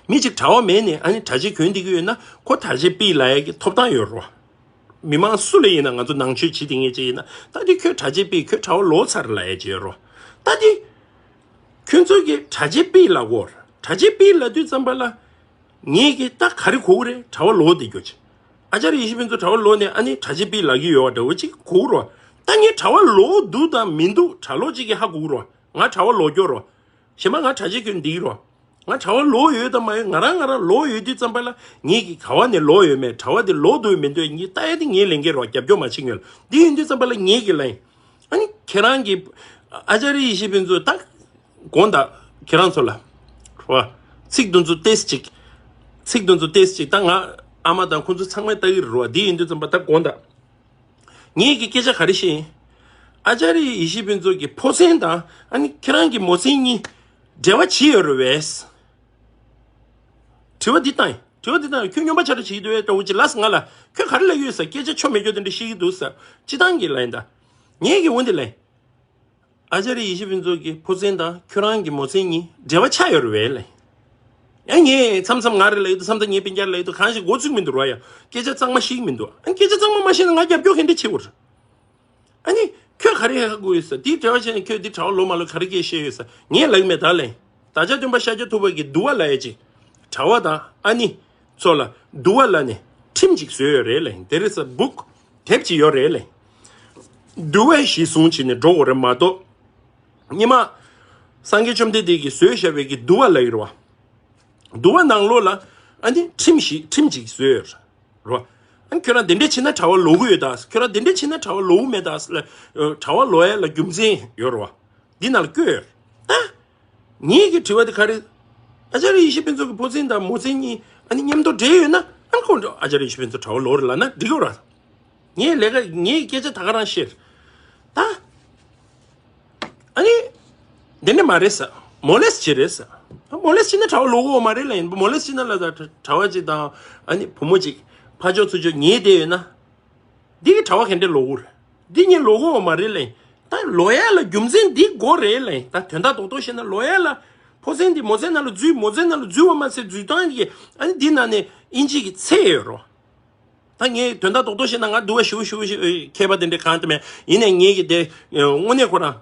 མི་གཅིག་གྲྭ་བ་མེད་ནས་ཨ་ནི་གྲྭ་ཆས་གྱོན་བསྡད་ཀྱི་ཡོད་ན་ཁོ་གྲྭ་ཆས་པིས་ལབ་ཡ་གི་ཐོབ་ཐང་ཡོད་རེད་བ། མི་མང་སུ་ལ་ཡིན་ན་ང་ཚོ་ནང་ཆོས་བྱེད་བསྡད་མཁན་ཅིག་ཡིན་ན་ད་དེ་ཁྱོད་གྲྭ་ཆས་པིས་ཁྱོད་གྲྭ་བ་ལོག་ཚར་ལབ་ཡ་ཅིག་ཡོད་རེད་བ། ད་དེ་ཁྱོད་ཚོ་གིས་གྲྭ་ཆས་པིས་ལབ་དགོས་རེད། གྲྭ་ཆས་པིས་ལབ་དུས་ཙམ་པ་ལ། ངེད་ཀྱིས་ད་ག་རེ་གོ་གི་རེད། གྲྭ་བ་ལོག་བསྡད་རྒྱུ་ཅིག་ཨ་ཅཱ་རི་ཡེ་ཤེས་ཕུན་ཚོགས་གྲྭ་བ་ལོག་ནས་ཨ་ནི་གྲྭ་ཆས་པིས་ལབ་ཀྱི་ཡོད་པ་འདྲ་བོ་ཅིག་གོ་གི་རེད་བ། ད་ངས་གྲྭ་བ་ལོག་འདུག་དང་མི་འདུག་གྲྭ་ལོག་ཅིག་གིས་ཧ་གོ་གི་རེད་བ། ང་གྲྭ་བ་ལོག་རྒྱུ་རེད་བ། གཞན་པ་ང་གྲྭ་ཆས་གྱོན་བསྡད་ཀྱི་རེད་བ། ང་གྲྭ་བ་ལོག་ཡོད་དང་མ་ཡོད་ང་རང་ང་རང་ལོག་ཡོད་དུས་ཙམ་པ་ལ་ངེད་ཀྱིས་ག་བ་ནས་ལོག་ཡོད་མེད་གྲྭ་བ་དེ་ལོག་འདུག་མི་འདུག་ངས་ལྟ་ཡ་དེ་ངའི་ལས་འགན་རེད་བ། རྒྱབ་སྐྱོར་མ་བྱེད་མཁན་ལ། འདི་ཡིན་དུས་ཙམ་པ་ལ་ངེད་ཀྱིས་ལབ་ཡིན། ཨ་ནི་ཁྱེད་རང་གིས་ཨ་ཅཱ་རི་ཡེ་ཤེས་ཕུན་ཚོགས་ད་དགོངས་དག་ཁྱེད་རང་ཚོ་ལ་རོ། ཚིག་དེ་ཚོ་ཏོག་ཙམ་ཅིག་ཚིག་དེ་ཚོ་ཏོག་ཙམ་ཅིག་ད་ང་ཨ་མ་དང་ཁོང་ཚོ་ཚང་མས་ལྟ་གི་རེད་རོ། འདི་ཡིན་དུས་ཙམ་པ་ད་དགོངས་དག་ངེད་ཀྱིས་སྐད་ཆ་ག་རེ་བཤད་ཡིན། ཨ་ཅཱ་རི་ཡེ་ཤེས་ཕུན་ཚོགས་ཀྱི་ཕོ་མཚན་དང་ཨ་ནི་ཁྱེད་རང་གི་མོ་མཚན་གཉིས་འབྲེལ་བ་ཅི་ཡོད་རེད་བས། དྲི་བ་འདི་བཏང་ཡིན། དྲི་བ་འདི་བཏང་ཡིན། ཁྱོད་སྨྱོན་པ་ཆ་རེ་བྱེད་ཀྱི་འདུག་ཨེ་ལྟ་བུ་ཅིག་ལབ་སོང་ང་ལ། ཁྱོད་ག་རེ་ལབ་ཡོད་ཟེར། སྐད་ཆ་ཆོ་མེད་རྒྱུ་དེ་འདྲ་བཤད་ཀྱི་འདུག་ཟེར། སྤྱི་བཏང་གི་ལབ་ཡིན་ད། ངེད་ཀྱིས་འོ་འདི་ལབ་ཡིན། ཨ་ཅཱ་རི་ཡེ་ཤེས་ཕུན་ཚོགས་ཀྱི་ཕོ་མཚན་དང་ཁྱོད་རང་གི་མོ་མཚན་གཉིས་འབྲེལ་བ་ཆགས་ཡོད་རེད་བས་ལབ་ཡིན། ཡང་ངས་མཚམས་མཚམས་ང་རེ་ལབ་ཡོད་དུས་མཚམས་མཚམས་ངའི་སྤུན་ཀྱག་ལབ་ཡོད་དུས་གང་ཞིག་མགོ་ཚོད་མི་འདུག་ར་ཡ། སྐད་ཆ་གཙང་མ་ཤེས་ཀྱི་མི་འདུག་ཨ་སྐད་ཆ་གཙང་མ་མ་ཤེས་ན་ང་རྒྱབ་སྐྱོར་ག་འདྲ་བྱེད་དགོས་རེད། ཨ་ནི་ཁྱོད་ག་རེ་ཧ་གོ་ཡོད་ཟེར། དེའི་འབྲེལ་བ་བྱས་ནས་ཁྱོད་འདི་གྲྭ་བ་ལོག་མ་ལོག་ག་རེ་སྐད་བཤད་ཡོད་ཟེར། ངས་ལབ་ཀྱི་མེད་ད་ལབ་ཡིན། བདག་ཅག་སྟོན་པ་ཤཱཀྱ་ཐུབ་པ་གིས་འདུལ་བ་ལབ་ཡ་ཅིག་གྲྭ་བ་དང་ཨ་ནི་ཚོ་ལ་འདུལ་བ་ལབ་ནས་ཁྲིམས་ཅིག་བཟོས་ཡོད་རེད་ལབ་ཡིན། There is a book དེབ་ཅིག་ཡོད་རེད་ལབ་ཡིན། འདུལ་བའི་གཞི་བཟུང་བྱས་ནས་འགྲོ་དགོས་རེད་མ་གཏོགས། སྔོན་མ་སངས་རྒྱས་བཅོམ་ལྡན་འདས་ཀྱིས་བཟོས་བཞག་པའི་གི་འདུལ་བ་ལབ་ཡོད་རེད་བ། འདུལ་བ་ནང་ལོགས་ལ་ཨ་ནི་ཁྲིམས་ཤིག་ཁྲིམས་ཅིག་བཟོས་ཡོད་རེད་བ། ཨ་ནི་ཁྱོད་རང་དེ་འདྲས་བྱས་ན་གྲྭ་བ་ལོག་གི་ཡོད་ད། ཁྱོད་རང་དེ་འདྲས་བྱས་ན་གྲྭ་བ་ལོག་གི་མེད་ད་ཟེར་ལ། གྲྭ་བ་ལོག་ཡ་ལ་རྒྱུ་མཚན་ཡོད་རེད་བ། འདི་ནང་ལ་བཀོད་ཡོད་རེད་ད། ངེད་ཀྱི་དྲི་བ་དེ་ག་རེ། ཨ་ཅཱ་རི་ཡེ་ཤེས་ཕུན་ཚོགས་ཀྱི་ཕོ་མཚན་དང་མོ་མཚན་གཉིས་ཨ་ནི་མཉམ་དུ་འབྲེལ་ཡོད་ན་ཨ་ནི་ཁོང་ཨ་ཅཱ་རི་ཡེ་ཤེས་ཕུན་ཚོགས་གྲྭ་བ་ལོག་རེད་ལབ་ན་འགྲིག་གི་རེད། ངས་ལས་ཀ་ངའི་སྐད་ཆ་ད་ག་རང་བཤད། ད་ཨ་ནི་འདི་འདྲ་མ་རེད་ཟེར། མོ་ལེས་བྱེད་རེད་ཟེར། མོ་ལེས་བྱེད་ན་གྲྭ་བ་ལོག་གི་ཡོད་མ་རེད་ལབ་ཡིན། མོ་ལེས་བྱེད་ན་ལ་ད་གྲྭ་བ་ཅིག་དང་ཨ་ནི་བུ་མོ་ཅིག་ཕར་ཕྱོགས་ཚུར་ཕྱོགས་ཉལ་བསྡད་ཡོད་ན། འདི་གི་གྲྭ་བ་ག་འདྲས་ལོག་གི་རེད། འདི་ངས་ལོག་གི་ཡོད་མ་རེད་ལབ་ཡིན། ད་ལོག་ཡ་ལ་རྒྱུ་མཚན་འདི་དགོས་རེད་ལབ་ཡིན། ད་དོན་དག་རྡོག་རྡོག་བཤད་ན་ལོག་ཡ་ལ་ཕོ་མཚན་འདི་མོ་མཚན་ནང་ལ་འཛུལ། མོ་མཚན་ནང་ལ་འཛུལ་བ་མ་ཟད་འཛུལ་སྟངས་ཀྱི་ཨ་ནི་འདི་ནང་ནས་དབྱིན་ཇི་གི་ཚད་ཡོད་རོ། ད་ངས་དོན་དག་རྡོག་རྡོག་བཤད་ན་ང་འདུལ་བ་ཞེ་པོ་ཞེ་པོ་ཞིག་མཁས་པ་དེ་འདྲ་གང་དེ་མེད། ཡིན་ནའི་ངེད་ཀྱི་དེ་དངོས་གནས་ཁོ་རང་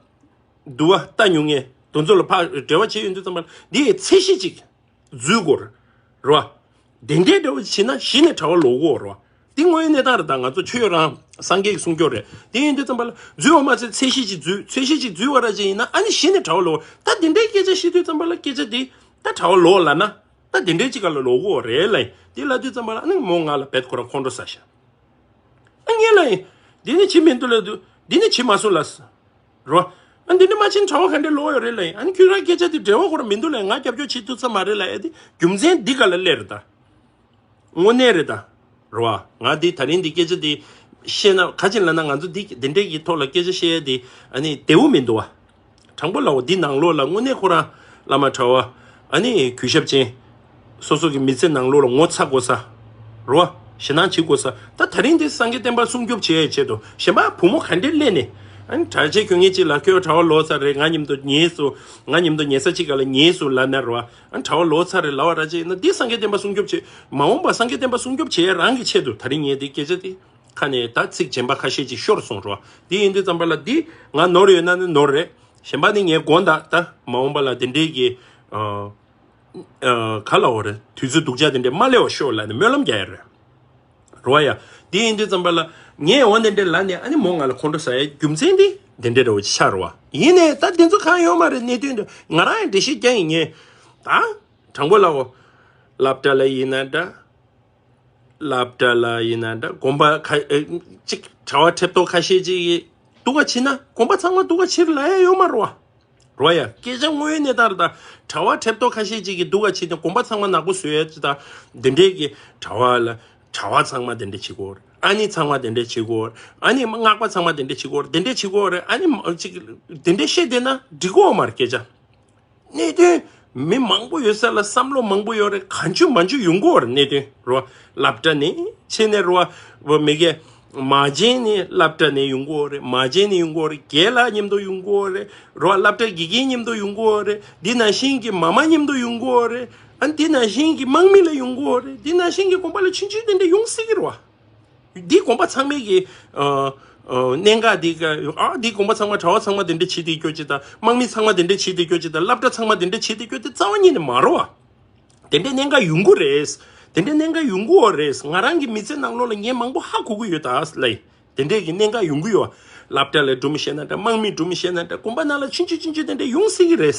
འདུལ་བ་ལྟ་མྱོང་མཁན་དེ་ཚོ་ལ་ཕར་འབྲེལ་བ་བྱས་ཡོང་དུས་ཙམ་པ་ལ་འདི་ཡི་ཚད་གཞི་ཅིག་འཛུལ་དགོས་རེད་བ། དེ་འདྲའི་འབྲེལ་བ་བྱས་ན་གཞི་ནས་གྲྭ་བ་ལོག་དགོས་རེད་བ། འདི་དངོས་ཡོད་གནས་སྟངས་རེད། ད་ང་ཚོ་ཆོས་རང་སངས་རྒྱས་ཀྱི་གསུང་སྐྱོབ་རེད། དེ་ཡིན་དུས་ཙམ་པ་ལ་འཛུལ་བ་མ་ཟད་ཚད་གཞི་ཅིག་འཛུལ། ཚད་གཞི་ཅིག་འཛུལ་བ་ར་ཅིག་ཡིན་ན་ཨ་ནི་གཞི་ནས་གྲྭ་བ་ལོག་ད་དེ་འདྲའི་སྐད་ཆ་བཤད་དུས་ཙམ་པ་ལ་སྐད་ཆ་འདི་ད་གྲྭ་བ་ལོག་ལབ་ན། ད་དེ་འདྲའི་ཅིག་ག་ལ་ལོག་གོ་རེད་ལབ་ཡིན། དེ་ལབ་དུས་ཙམ་པ་ལ་ཨ་ནི་མོ་ང་ལ་བེད་ཁོ་ར་ཁོང་ཁྲོ་ཟ་ཤག་ཨ་ངས་ལབ་ཡིན། འདི་ནི་བྱེད་མི་འདུག་ལབ་དུས་འདི་ནི་བྱེད་མ་སོང་ལབ་སོང་། རོ། ཨ་འདི་ནི་མ་བྱེད་ན་གྲྭ་བ་ག་འདྲས་ལོག་ཡོད་རེད་ལབ་ཡིན། ཨ་ནི་ཁྱོད་རང་སྐད་ཆ་དེ་འབྲེལ་བ་ཁོ་ར་མི་འདུག་ལབ་ཡིན། ང་རྒྱབ་སྐྱོར་བྱེད་ཐུབ་ས་མ་རེད་ལབ་ཡ་དེ་རྒྱུ་མཚན་འདི་ག་ལ་སླེབས་རེད་ད། དངོས་གནས་རེད་ད། རེད་བ། ང་འདི་ད་རིང་འདི་སྐད་ཆ་འདི་བཤད་ན་ག་ཅིག་ལབ་ན་ང་ཚོ་འདི་འདི་འདྲས་ཀྱི་ཐོག་ལ་སྐད་ཆ་བཤད་ཡ་འདི་ཨ་ནི་བདེ་བོ་མི་འདུག་བ། དྲང་པོ་ལབ་འོ་འདི་ནང་ལོགས་ལ་དངོས་གནས་ཁོ་རང་བླ་མ་གྲྭ་བ་ཨ་ནི་གུས་ཞབས་ཅན། སོ་སོ་གི་མི་ཚེ་ནང་ལོགས་ལ་ངོ་ཚ་དགོས་ས། རེད་བ། ཞེད་སྣང་བྱེད་དགོས་ས། ད་ད་རིང་འདི་སངས་རྒྱས་བསྟན་པ་སྲུང་སྐྱོབ་བྱེད་ཡའི་ཆེད་དུ་གཞན་པ་བུ་མོ་ག་འདྲས་སླེབས་ནས་ཨ་ནི་གྲྭ་ཆས་གྱོན་མཁན་ཅིག་ལ་ཁྱོད་གྲྭ་བ་ལོག་ས་རེད། ང་མཉམ་དུ་ཉལ་སོང་། ང་མཉམ་དུ་ཉལ་ས་ཅིག་ག་ལ་ཉལ་སོང་ལབ་ན་རེད་བ། ཨ་གྲྭ་བ་ལོག་ཚར་རེད་ལབ་པ་ར་ཅིག་ཡིན་ན་འདི་སངས་རྒྱས་བསྟན་པ་སྲུང་སྐྱོབ་བྱེད། མ་འོངས་པ་སངས་རྒྱས་བསྟན་པ་སྲུང་སྐྱོབ་བྱེད་ཡ་རང་གི་ཆེད་དུ་ད་རིང་ངས་འདི་སྐད་ཆ་འདི་ཁ་ནས་ད་ཚིག་རྗེན་པ་ཁ་ཤས་ཅིག་ཤོར་སོང་རོ། འདི་ཡིན་དུས་ཙམ་པ་ལ་འདི་ང་ནོར་ཡོད་ན་ནི་ནོར་རེད། གཞན་པ་ནི་ངས་དགོངས་དག་ད་མ་འོངས་པ་ལ་འདི་འདྲའི་གི་ཨ་ ཨ་ག་ལ་འོ་རེད། དུས་ཚོད་སྡུག་ཅག་དེ་འདྲས་མ་སླེབས་པ་ཤོག་ལབ་ནས་སྨོན་ལམ་རྒྱག་ཡ་རེད། རེད་བ་ཡ། དེ་ཡིན་དུས་ཙམ་པ་ལ་ངས་འོ་དེ་འདྲས་ལབ་ནས་ཨ་ནི་མོ་ང་ལ་ཁོང་ཁྲོ་ཟ་ཡའི་རྒྱུ་མཚན་དེ་དེ་འདྲས་འདྲ་བོ་ཆགས་རེད་བ། ཡིན་ནའི་ད་དེ་ཚོ་གང་ཡོད་མ་རེད། གནད་དོན་དེ་ང་རང་ཡང་འགྲེལ་བཤད་རྒྱག་ཡིན། ངས་ད་དྲང་པོ་ལབ་འོ། སློབ་གྲྭ་ལ་ཡིན་ན་འདྲ། སློབ་གྲྭ་ལ་ཡིན་ན་འདྲ། དགོན་པ་ཁ་ཨེ་གཅིག་གྲྭ་པ་ཁྲེབ་ཏོག་ཁ་ཤས་ཅིག་གིས་སྡུག་ག་ཕྱིན་ན་དགོན་པ་ཚང་མ་སྡུག་ག་ཕྱིར་ལབ་ཡ་ཡོད་མ་རེད་བ། རེད་བ་ཡ། སྐད་ཆ་དངོས་ཡོད་གནས་སྟངས་རེད། ད་གྲྭ་པ་ཁྲེབ་ཏོག་ཁ་ཤས་ཅིག་གིས་སྡུག་ག་ཕྱིན་ཏེ་དགོན་པ་ཚང་མ་ནག་པོ་བཟོ་ཡ་ཅིག་དང་། དེ་འདྲས་ཀྱི་གྲྭ་པ་ལ་གྲྭ་པ་ཚང་མ་དེ་འདྲས་བྱེད་དགོས་རེད། ཨ་ནི་ཚང་མ་དེ་འདྲས་བྱེད་དགོས་རེད། ཨ་ནི་སྔགས་པ་ཚང་མ་དེ་འདྲས་བྱེད་དགོས་རེད། དེ་འདྲས་བྱེད་དགོས་རེད། ཨ་ནི་མ་ཅིག་དེ་འདྲས་བཤད་བསྡད་ན་འགྲིག་གི་ཡོད་མ་རེད་སྐད་ཆ། གནད་དོན་མི་མང་པོ་ཡོད་ས་ལ་བསམ་བློ་མང་པོ་ཡོད་རེད། གང་བྱུང་མང་བྱུང་ཡོང་གི་ཡོད་རེད། གནད་དོན་རེད་བ། སློབ་གྲྭ་ནས་བྱས་ནས་རེད་བ། མི་གེ་མ་བྱན་ནས་སློབ་གྲྭ་ནས་ཡོང་གི་ཡོད་རེད། མ་བྱན་ནས་ཡོང་གི་ཡོད་རེད། རྒན་ལགས་མཉམ་དུ་ཡོང་གི་ཡོད་རེད། རེད་བ། སློབ་གྲྭ་དགེ་རྒན་མཉམ་དུ་ཡོང་གི་ཡོད་རེད། འདི་ནང་བཞིན་གྱི་མ་མ་མཉམ་དུ་ཡོང་གི་ཡོད་རེད། ཨ་འདི་ནང་བཞིན་གྱི་དམག་མི་ལ་ཡོང་གི་ཡོད་རེད། འདི་ནང་བཞིན་གྱི་དགོན་པ་ལ་ཆུང་ཆུང་དེ་འདྲ་ཡོང་སྲིད་ཀྱི་རེད་བ། འདི་དགོན་པ་ཚང་མའི་གི་ཨ་ཨ་གནད་འགག་འདི་ག་ཨ་འདི་དགོན་པ་ཚང་མ་གྲྭ་པ་ཚང་མ་དེ་འདྲ་བྱེད་དེ་སྐྱོ་ཅིག་དང་། དམག་མི་ཚང་མ་དེ་འདྲ་བྱེད་དེ་སྐྱོ་ཅིག་དང་། སློབ་གྲྭ་ཚང་མ་དེ་འདྲ་བྱེད་དེ་སྐྱོ་དེ་རྩ་བ་ཉིད་ནས་མ་རེད་བ། དེ་འདྲའི་གནད་འགག་ཡོང་གི་རེད། དེ་འདྲའི་གནད་འགག་ཡོང་གི་ཡོད་རེད། ང་རང་གི་མི་ཚེ་ནང་ལོགས་ལ་ངས་མང་པོ་ཧ་གོ་གི་ཡོད་ད་ལེ། དེ་འདྲའི་གི་གནད་འགག་ཡོང་གི་ཡོད། སློབ་གྲྭ་ལ་སྒྲུང་བཤད་ན་འདྲ། དམག་མི་སྒྲུང་བཤད་ན་འདྲ། དགོན་པ་ནང་ལ་ཆུང་ཆུང་ཆུང་ཆུང་དེ་འདྲ་ཡོང་སྲིད་ཀྱི་རེད།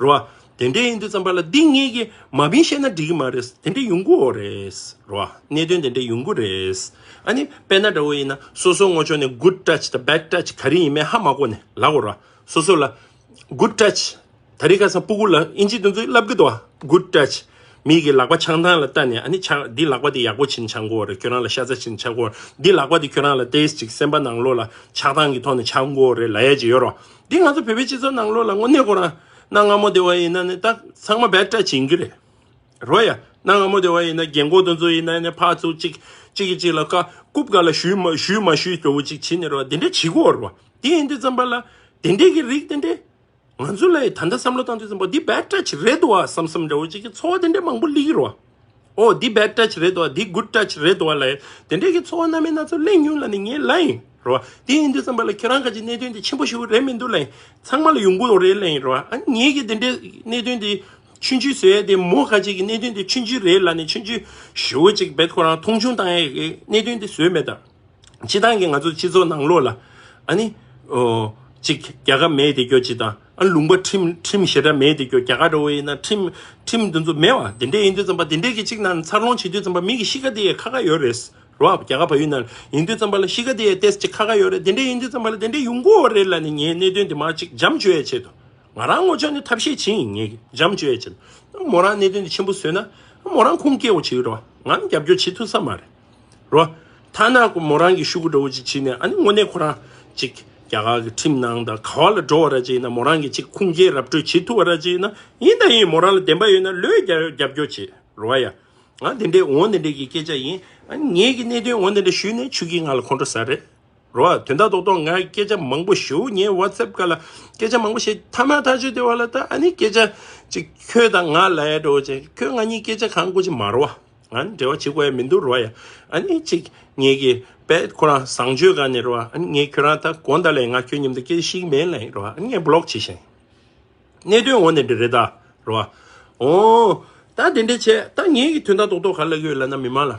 རེད་བ། དེ་འདྲ་ཡིན་དུས་ཙམ་པ་ལ་འདི་ངེད་ཀྱིས་མ་བིན་བཤད་ན་འགྲིག་གི་མ་རེད། དེ་འདྲ་ཡོང་གི་ཡོད་རེད། རེད་བ། གནད་དོན་དེ་འདྲ་ཡོང་གི་རེད། ཨ་ནི་དཔེར་ན་འདྲ་བོ་ཡིན་ན་སོ་སོ་ངོ་ཅོག་ནས་good touch དང་bad touch ག་རེ་ཡིན་མིན་ཧ་མ་གོ་ནས་ལབ་དགོས་རེད་བ། སོ་སོ་ལ་good touch ད་རེས་ཁ་སང་སྤུ་གུ་ལ་ཨིན་ཇི་དེ་ཚོས་ལབ་གི་འདུག་བ། good touch མིག་གི་ལག་པ་ཆང་ཐང་ལ་བལྟས་ནས། ཨ་ནི་ཆང་འདི་ལག་པ་དེ་ཡག་པོ་བྱིན་ཆང་དགོས་རེད། ཁྱོད་རང་ལ་ཤ་ཚ་བྱིན་ཆང་དགོས་རེད། འདི་ལག་པ་དེ་ཁྱོད་རང་ལ་ཏེས་ཅིག་སེམས་པ་ནང་ལོགས་ལ་ཆགས་སྡང་གི་ཐོག་ནས་ཆང་དགོས་རེད་ལབ་ཡས་ཅིག་ཡོད་རེད་བ། འདི་ང་ཚོ་བོད་པའི་སྤྱི་ཚོགས་ནང་ལོགས་ལ་དངོས་གནས་ཁོ་རང་གནའ་སྔ་མོ་དེ་བ་ཡིན་ན་ནི་ད་ཚང་མ་bad touch བྱིན་གྱི་རེད། རོ་ཡ། གནའ་སྔ་མོ་དེ་བ་ཡིན་ན་རྒན་གོག་དེ་ཚོ་ཡིན་ན་ནི་ཕར་ཚུར་གཅིག་གཅིག་གིས་གཅིག་ལ་ཀ་རྐུབ་ག་ལ་གཞུས་མ་གཞུས་མ་གཞུས་འདྲ་བོ་གཅིག་བྱིན་ནས་རོ། དེ་འདྲ་བྱེད་ཀྱི་ཡོད་རེད་བ། དེ་ཡིན་དུས་ཙམ་པ་ལ་དེ་འདྲའི་གི་རིགས་དེ་འདྲའི་ང་ཚོ་ལ་ད་ལྟ་བསམ་བློ་བཏང་དུས་ཙམ་པ་འདི་bad touch རེད་འདུག་བ་བསམ་བསམ་འདྲ་བོ་གཅིག་གི་ཚོར་བ་དེ་འདྲའི་མང་པོ་སླེབས་ཀྱི་རེད་བ། ཨོ་འདི་bad touch རེད་འདུག་བ། འདི་good touch རེད་འདུག་བ་ལབ་དེ་འདྲའི་གི་ཚོར་བ་སྣ་མིན་སྣ་ཚོགས་སླེབས་མྱོང་ལབ་ནས་ངས་ལབ་ཡིན་རོ། དེ་ཡིན་དུས་ཙམ་པ་ལ་ཁྱེད་རང་ག་ཅིག་གནད་དོན་དེ་ཆེན་པོ་ཞེ་པོ་རེད་མི་འདུག་ལབ་ཡིན། ཚང་མ་ལ་ཡོང་གི་རེད་ལབ་ཡིན་རོ། ཨ་ངེད་ཀྱི་དེ་འདྲའི་གནད་དོན་དེ་ཆུང་ཆུང་བཟོ་ཡ་དེ་མོ་ག་ཅིག་གི་གནད་དོན་དེ་ཆུང་ཆུང་རེད་ལབ་ནས་ཆུང་ཆུང་ཞེ་པོ་ཅིག་བེད་ཁོ་རང་མཐོང་ཆུང་བཏང་ཡ་གི་གནད་དོན་དེ་བཟོས་མེད་ད། སྤྱི་བཏང་གི་ང་ཚོ་སྤྱི་ཚོགས་ནང་ལོགས་ལ་ཨ་ནི་ཨོ་ཅིག་རྒྱལ་ཁབ་མེད་དེ་སྐྱོ་ཅིག་དང་། ཨ་ལུང་པ་ཁྲིམས་ཁྲིམས་ཞེ་དྲག་མེད་དེ་སྐྱོ། རྒྱ་གར་འདྲ་བོ་ཡིན་ན་ཁྲིམས་ཁྲིམས་དེ་ཚོ་མེད་བ། དེ་འདྲས་ཡིན་དུས་ཙམ་པ་དེ་འདྲས་ཀྱི་གཅིག་ནང་འཚར་ལོངས་བྱེད་དུས་ཙམ་པ་མི་གི་གཤིས་ཀ་དེ་ཡང་ཁག་ཁག་ཡོད་རེད་རོ། རྒྱ་གར་བལ་ཡུལ་ནང་ཡིན་དུས་ཙམ་པ་ལ་གཤིས་ཀ་དེ་ཡང་ཏོག་ཙམ་ཅིག་ཁག་ཁག་ཡོད་རེད། དེ་འདྲས་ཡིན་དུས་ཙམ་པ་ལ་དེ་འདྲས་ཡོང་གི་ཡོད་རེད་ལབ་ནས་ངས་གནད་དོན་དེ་མར་ཅིག་འཇམ་བཅོས་ཡ་ཆེད་དུ། ང་རང་ངོ་ཅོག་ནས་ཐབས་ཤེས་བྱེད་ཡིན། ངས་འཇམ་བཅོས་ཡ་ཆེད་དུ། མོ་རང་གནད་དོན་དེ་ཆེན་པོ་བཟོས་ན་མོ་རང་ཁུངས་སྐྱེལ་བ་བྱེད་ཀྱི་རེད་བ། ང་ནི་རྒྱབ་སྐྱོར་བྱེད་ཐུབ་ས་མ་རེད་རོ། ཐ་ན་ཁོ་མོ་རང་གི་ཤོག་གུ་འདྲ་བོ་ཅིག་བྱིན་ནས་ཨ་ནི་དངོས་གནས་ཁོ་རང་ཅིག་རྒྱ་གར་གྱི་ཁྲིམས་ནང་དང་ག་བ་ལ་འགྲོ་བ་ར་ཅིག་ཡིན་ན་མོ་རང་གིས་ཅིག་ཁུངས་སྐྱེལ་ར་སྤྲོད་བྱེད་ཐུབ་པ་ར་ཅིག་ཡིན་ན་ཡིན་དང་ཡིན། མོ་རང་ལ་བདེན་པ་ཡོད་ན་ལོས་རྒྱབ་རྒྱབ་སྐྱོར་བྱེད་རོ་བ་ཡ། ང་དེ་འདྲའི་འོ་དེ་འདྲའི་གི་སྐད་ཆ་ཡིན། ཨ་ངེད་ཀྱི་གནད་དོན་འོ་དེ་འདྲ་ཞུས་ནས་ཆུ་གིས་ང་ལ་ཁོང་ཁྲོ་ཟ་རེད་རོ། དོན་དག་རྡོག་རྡོག་ང་སྐད་ཆ་མང་པོ་ཞུ། ངའི་WhatsApp་སྒང་ལ་སྐད་ཆ་མང་པོ་བཤད། ཐ་མ་ཐག་ཆོད་དེ་བ་ལ་ད་ཨ་ནི་སྐད་ཆ་ཅིག་ཁྱོད་དང་ང་ལབ་ཡ་འདྲ་བོ་ཅིག་ཁྱོད་ང་གཉིས་སྐད་ཆ་གང་དགོས་ཅིག་མ་རོ་བ། ང་ནི་འབྲེལ་བ་བྱེད་དགོས་ཡ་མི་འདུག་རོ་བ་ཡ། ཨ་ནི་ཅིག་ངེད་ཀྱི་པད་ཁོ་རང་བཟང་སྤྱོད་སྒང་ནས་རོ་བ། ཨ་ནི་ངས་ཁྱོད་རང་ད་དགོངས་དག་ལས་ང་ཁྱོད་མཉམ་དུ་སྐད་ཆ་བཤད་ཀྱི་མེད་ལབ་ཡིན་རོ་བ། ཨ་ནི་ངས་block་བྱས་ཤིང་། གནད་དོན་འོ་ནས་འདྲ་རེད་ད། རོ། ཨོ། ད་དེ་འདྲ་བྱས་ད་ངེད་ཀྱི་དོན་དག་རྡོག་རྡོག་ག་ལ་ཡོད་ལབ་ན་མི་མང་ལ།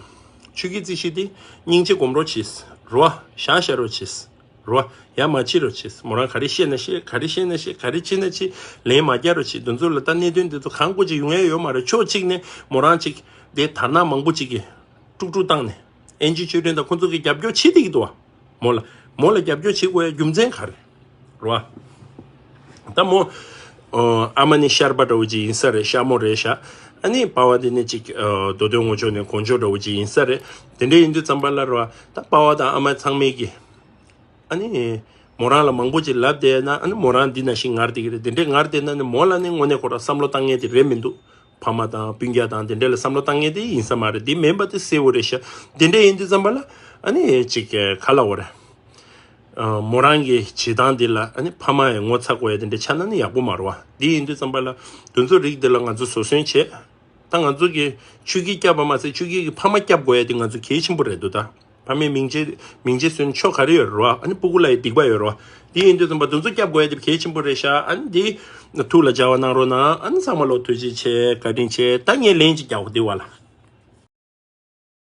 ཆོས་ཀྱི་རྩིས་གཞི་དེ་སྙིང་རྗེ་སྒོམ་རོགས་བྱེད། རོ། བཞག་བཞག་རོགས་བྱེད། རོ། ཡ་མ་བྱེད་རོགས་བྱེད། མོ་རང་ག་རེ་བཤད་ན་བཤད། ག་རེ་བཤད་ན་བཤད། ག་རེ་བྱེད་ན་བྱེད། ལན་མ་རྒྱག་རོགས་བྱེད། དེ་ཚོ་ལ་ད་གནད་དོན་དེ་ཚོ་གང་དགོས་ཅིག་ཡོང་ཡ་ཡོད་མ་རེད། ཕྱོགས་གཅིག་ནས་མོ་རང་གཅིག་དེ་དར་ནག་མང་པོ་ཅིག་གིས། དཀྲུག་དཀྲུག་བཏང་ནས། ཨེན་ཇི་ཆོས་སྒྲོན་དང་ཁོང་ཚོ་གིས་རྒྱབ་སྐྱོར་བྱེད་བསྡད་ཀྱི་འདུག་བ། མོ་ལ། མོ་ལ་རྒྱབ་སྐྱོར་བྱེད་དགོས་ཡ་རྒྱུ་མཚན་ག་རེ། རེད་བ། ད་མོ། ཨ་མ་ནི་ཤར་པ་འདྲ་བོ་ཅིག་ཡིན་ས་རེད། ཤར་མོ་རེད་ཤག་ཨ་ནི་པ་ཕ་དེ་ནི་ཅིག་མདོ་དོན་ངོ་ཅོག་ནས་དཀོན་མཆོག་འདྲ་བོ་ཅིག་ཡིན་ས་རེད། དེ་འདྲ་ཡིན་དུས་ཙམ་པ་ལ་རེད་བ། ད་པ་ཕ་དང་ཨ་མ་ཚང་མས་ཀྱི། ཨ་ནི། མོ་རང་ལ་མང་པོ་ཅིག་ལབ་བསྡད་ན་ཨ་ནི་མོ་རང་འདི་ནང་བཞིན་ངར་བསྡད་ཀྱི་རེད། དེ་འདྲས་ངར་བསྡད་ན་ནི་མོ་ལ་ནི་དངོས་གནས་ཁོ་རང་བསམ་བློ་བཏང་མཁན་དེ་རེད་མི་འདུག་ཕ་མ་དང་སྤུན་ཀྱག་དང་དེ་འདྲས་ལ་བསམ་བློ་བཏང་མཁན་དེ་ཡིན་ས་མ་རེད། འདི་མིན་པ་དེ་གསལ་བོ་རེད་ཤག་དེ་འདྲས་ཡིན་དུས་ཙམ་པ་ལ་ཨ་ནི་ཅིག་ག་ལབ་དགོས་རེད། ཨ་མོ་རང་གི་བྱེད་སྟངས་འདི་ལ་ཨ་ནི་ཕ་མ་ཡང་ངོ་ཚ་དགོས་ཡ་དེ་འདྲས་ཆགས་ན་ནི་ཡག་པོ་མ་རེད་བ། འདི་ཡིན་དུས་ཙམ་པ་ལ་དེ་ཚོ་རིགས་འདི་ལ་ང་ཚོ་བཟོད་བསྲན་བྱེད། ད་ང་ཚོ་གི་ཆོས་སྐྱིད་སྐྱབས་པ་མ་ཟད་ཆོས་སྐྱིད་ཀྱི་ཕ་མ་སྐྱབས་དགོས་ཡ་དེ་ང་ཚོ་གལ་ཆེན་པོ་རེད་འདུག་ད། ཕ་མའི་མིང་རྗེས་མིང་རྗེས་སོན་ཆོ་ག་རེ་ཡོད་རེད་བ། ཨ་ནི་སྤུ་གུ་ལ་ཡི་སྡིག་པ་ཡོད་རེད་བ། དེ་ཡིན་དུས་ཙམ་པ་དེ་ཚོ་སྐྱབས་དགོས་ཡ་དེ་གལ་ཆེན་པོ་རེད་ཤག་ཨ་ནི་དེ་ཐུགས་ལ་འཇགས་པ་གནང་རོགས་གནང་། ཨ་ནི་ཚང་མ་ལོ་ཐུགས་རྗེ་ཆེ། བཀའ་དྲིན་ཆེ། ད་ངས་ལན་ཅིག་རྒྱག་གོ་དེ་བ་ལ།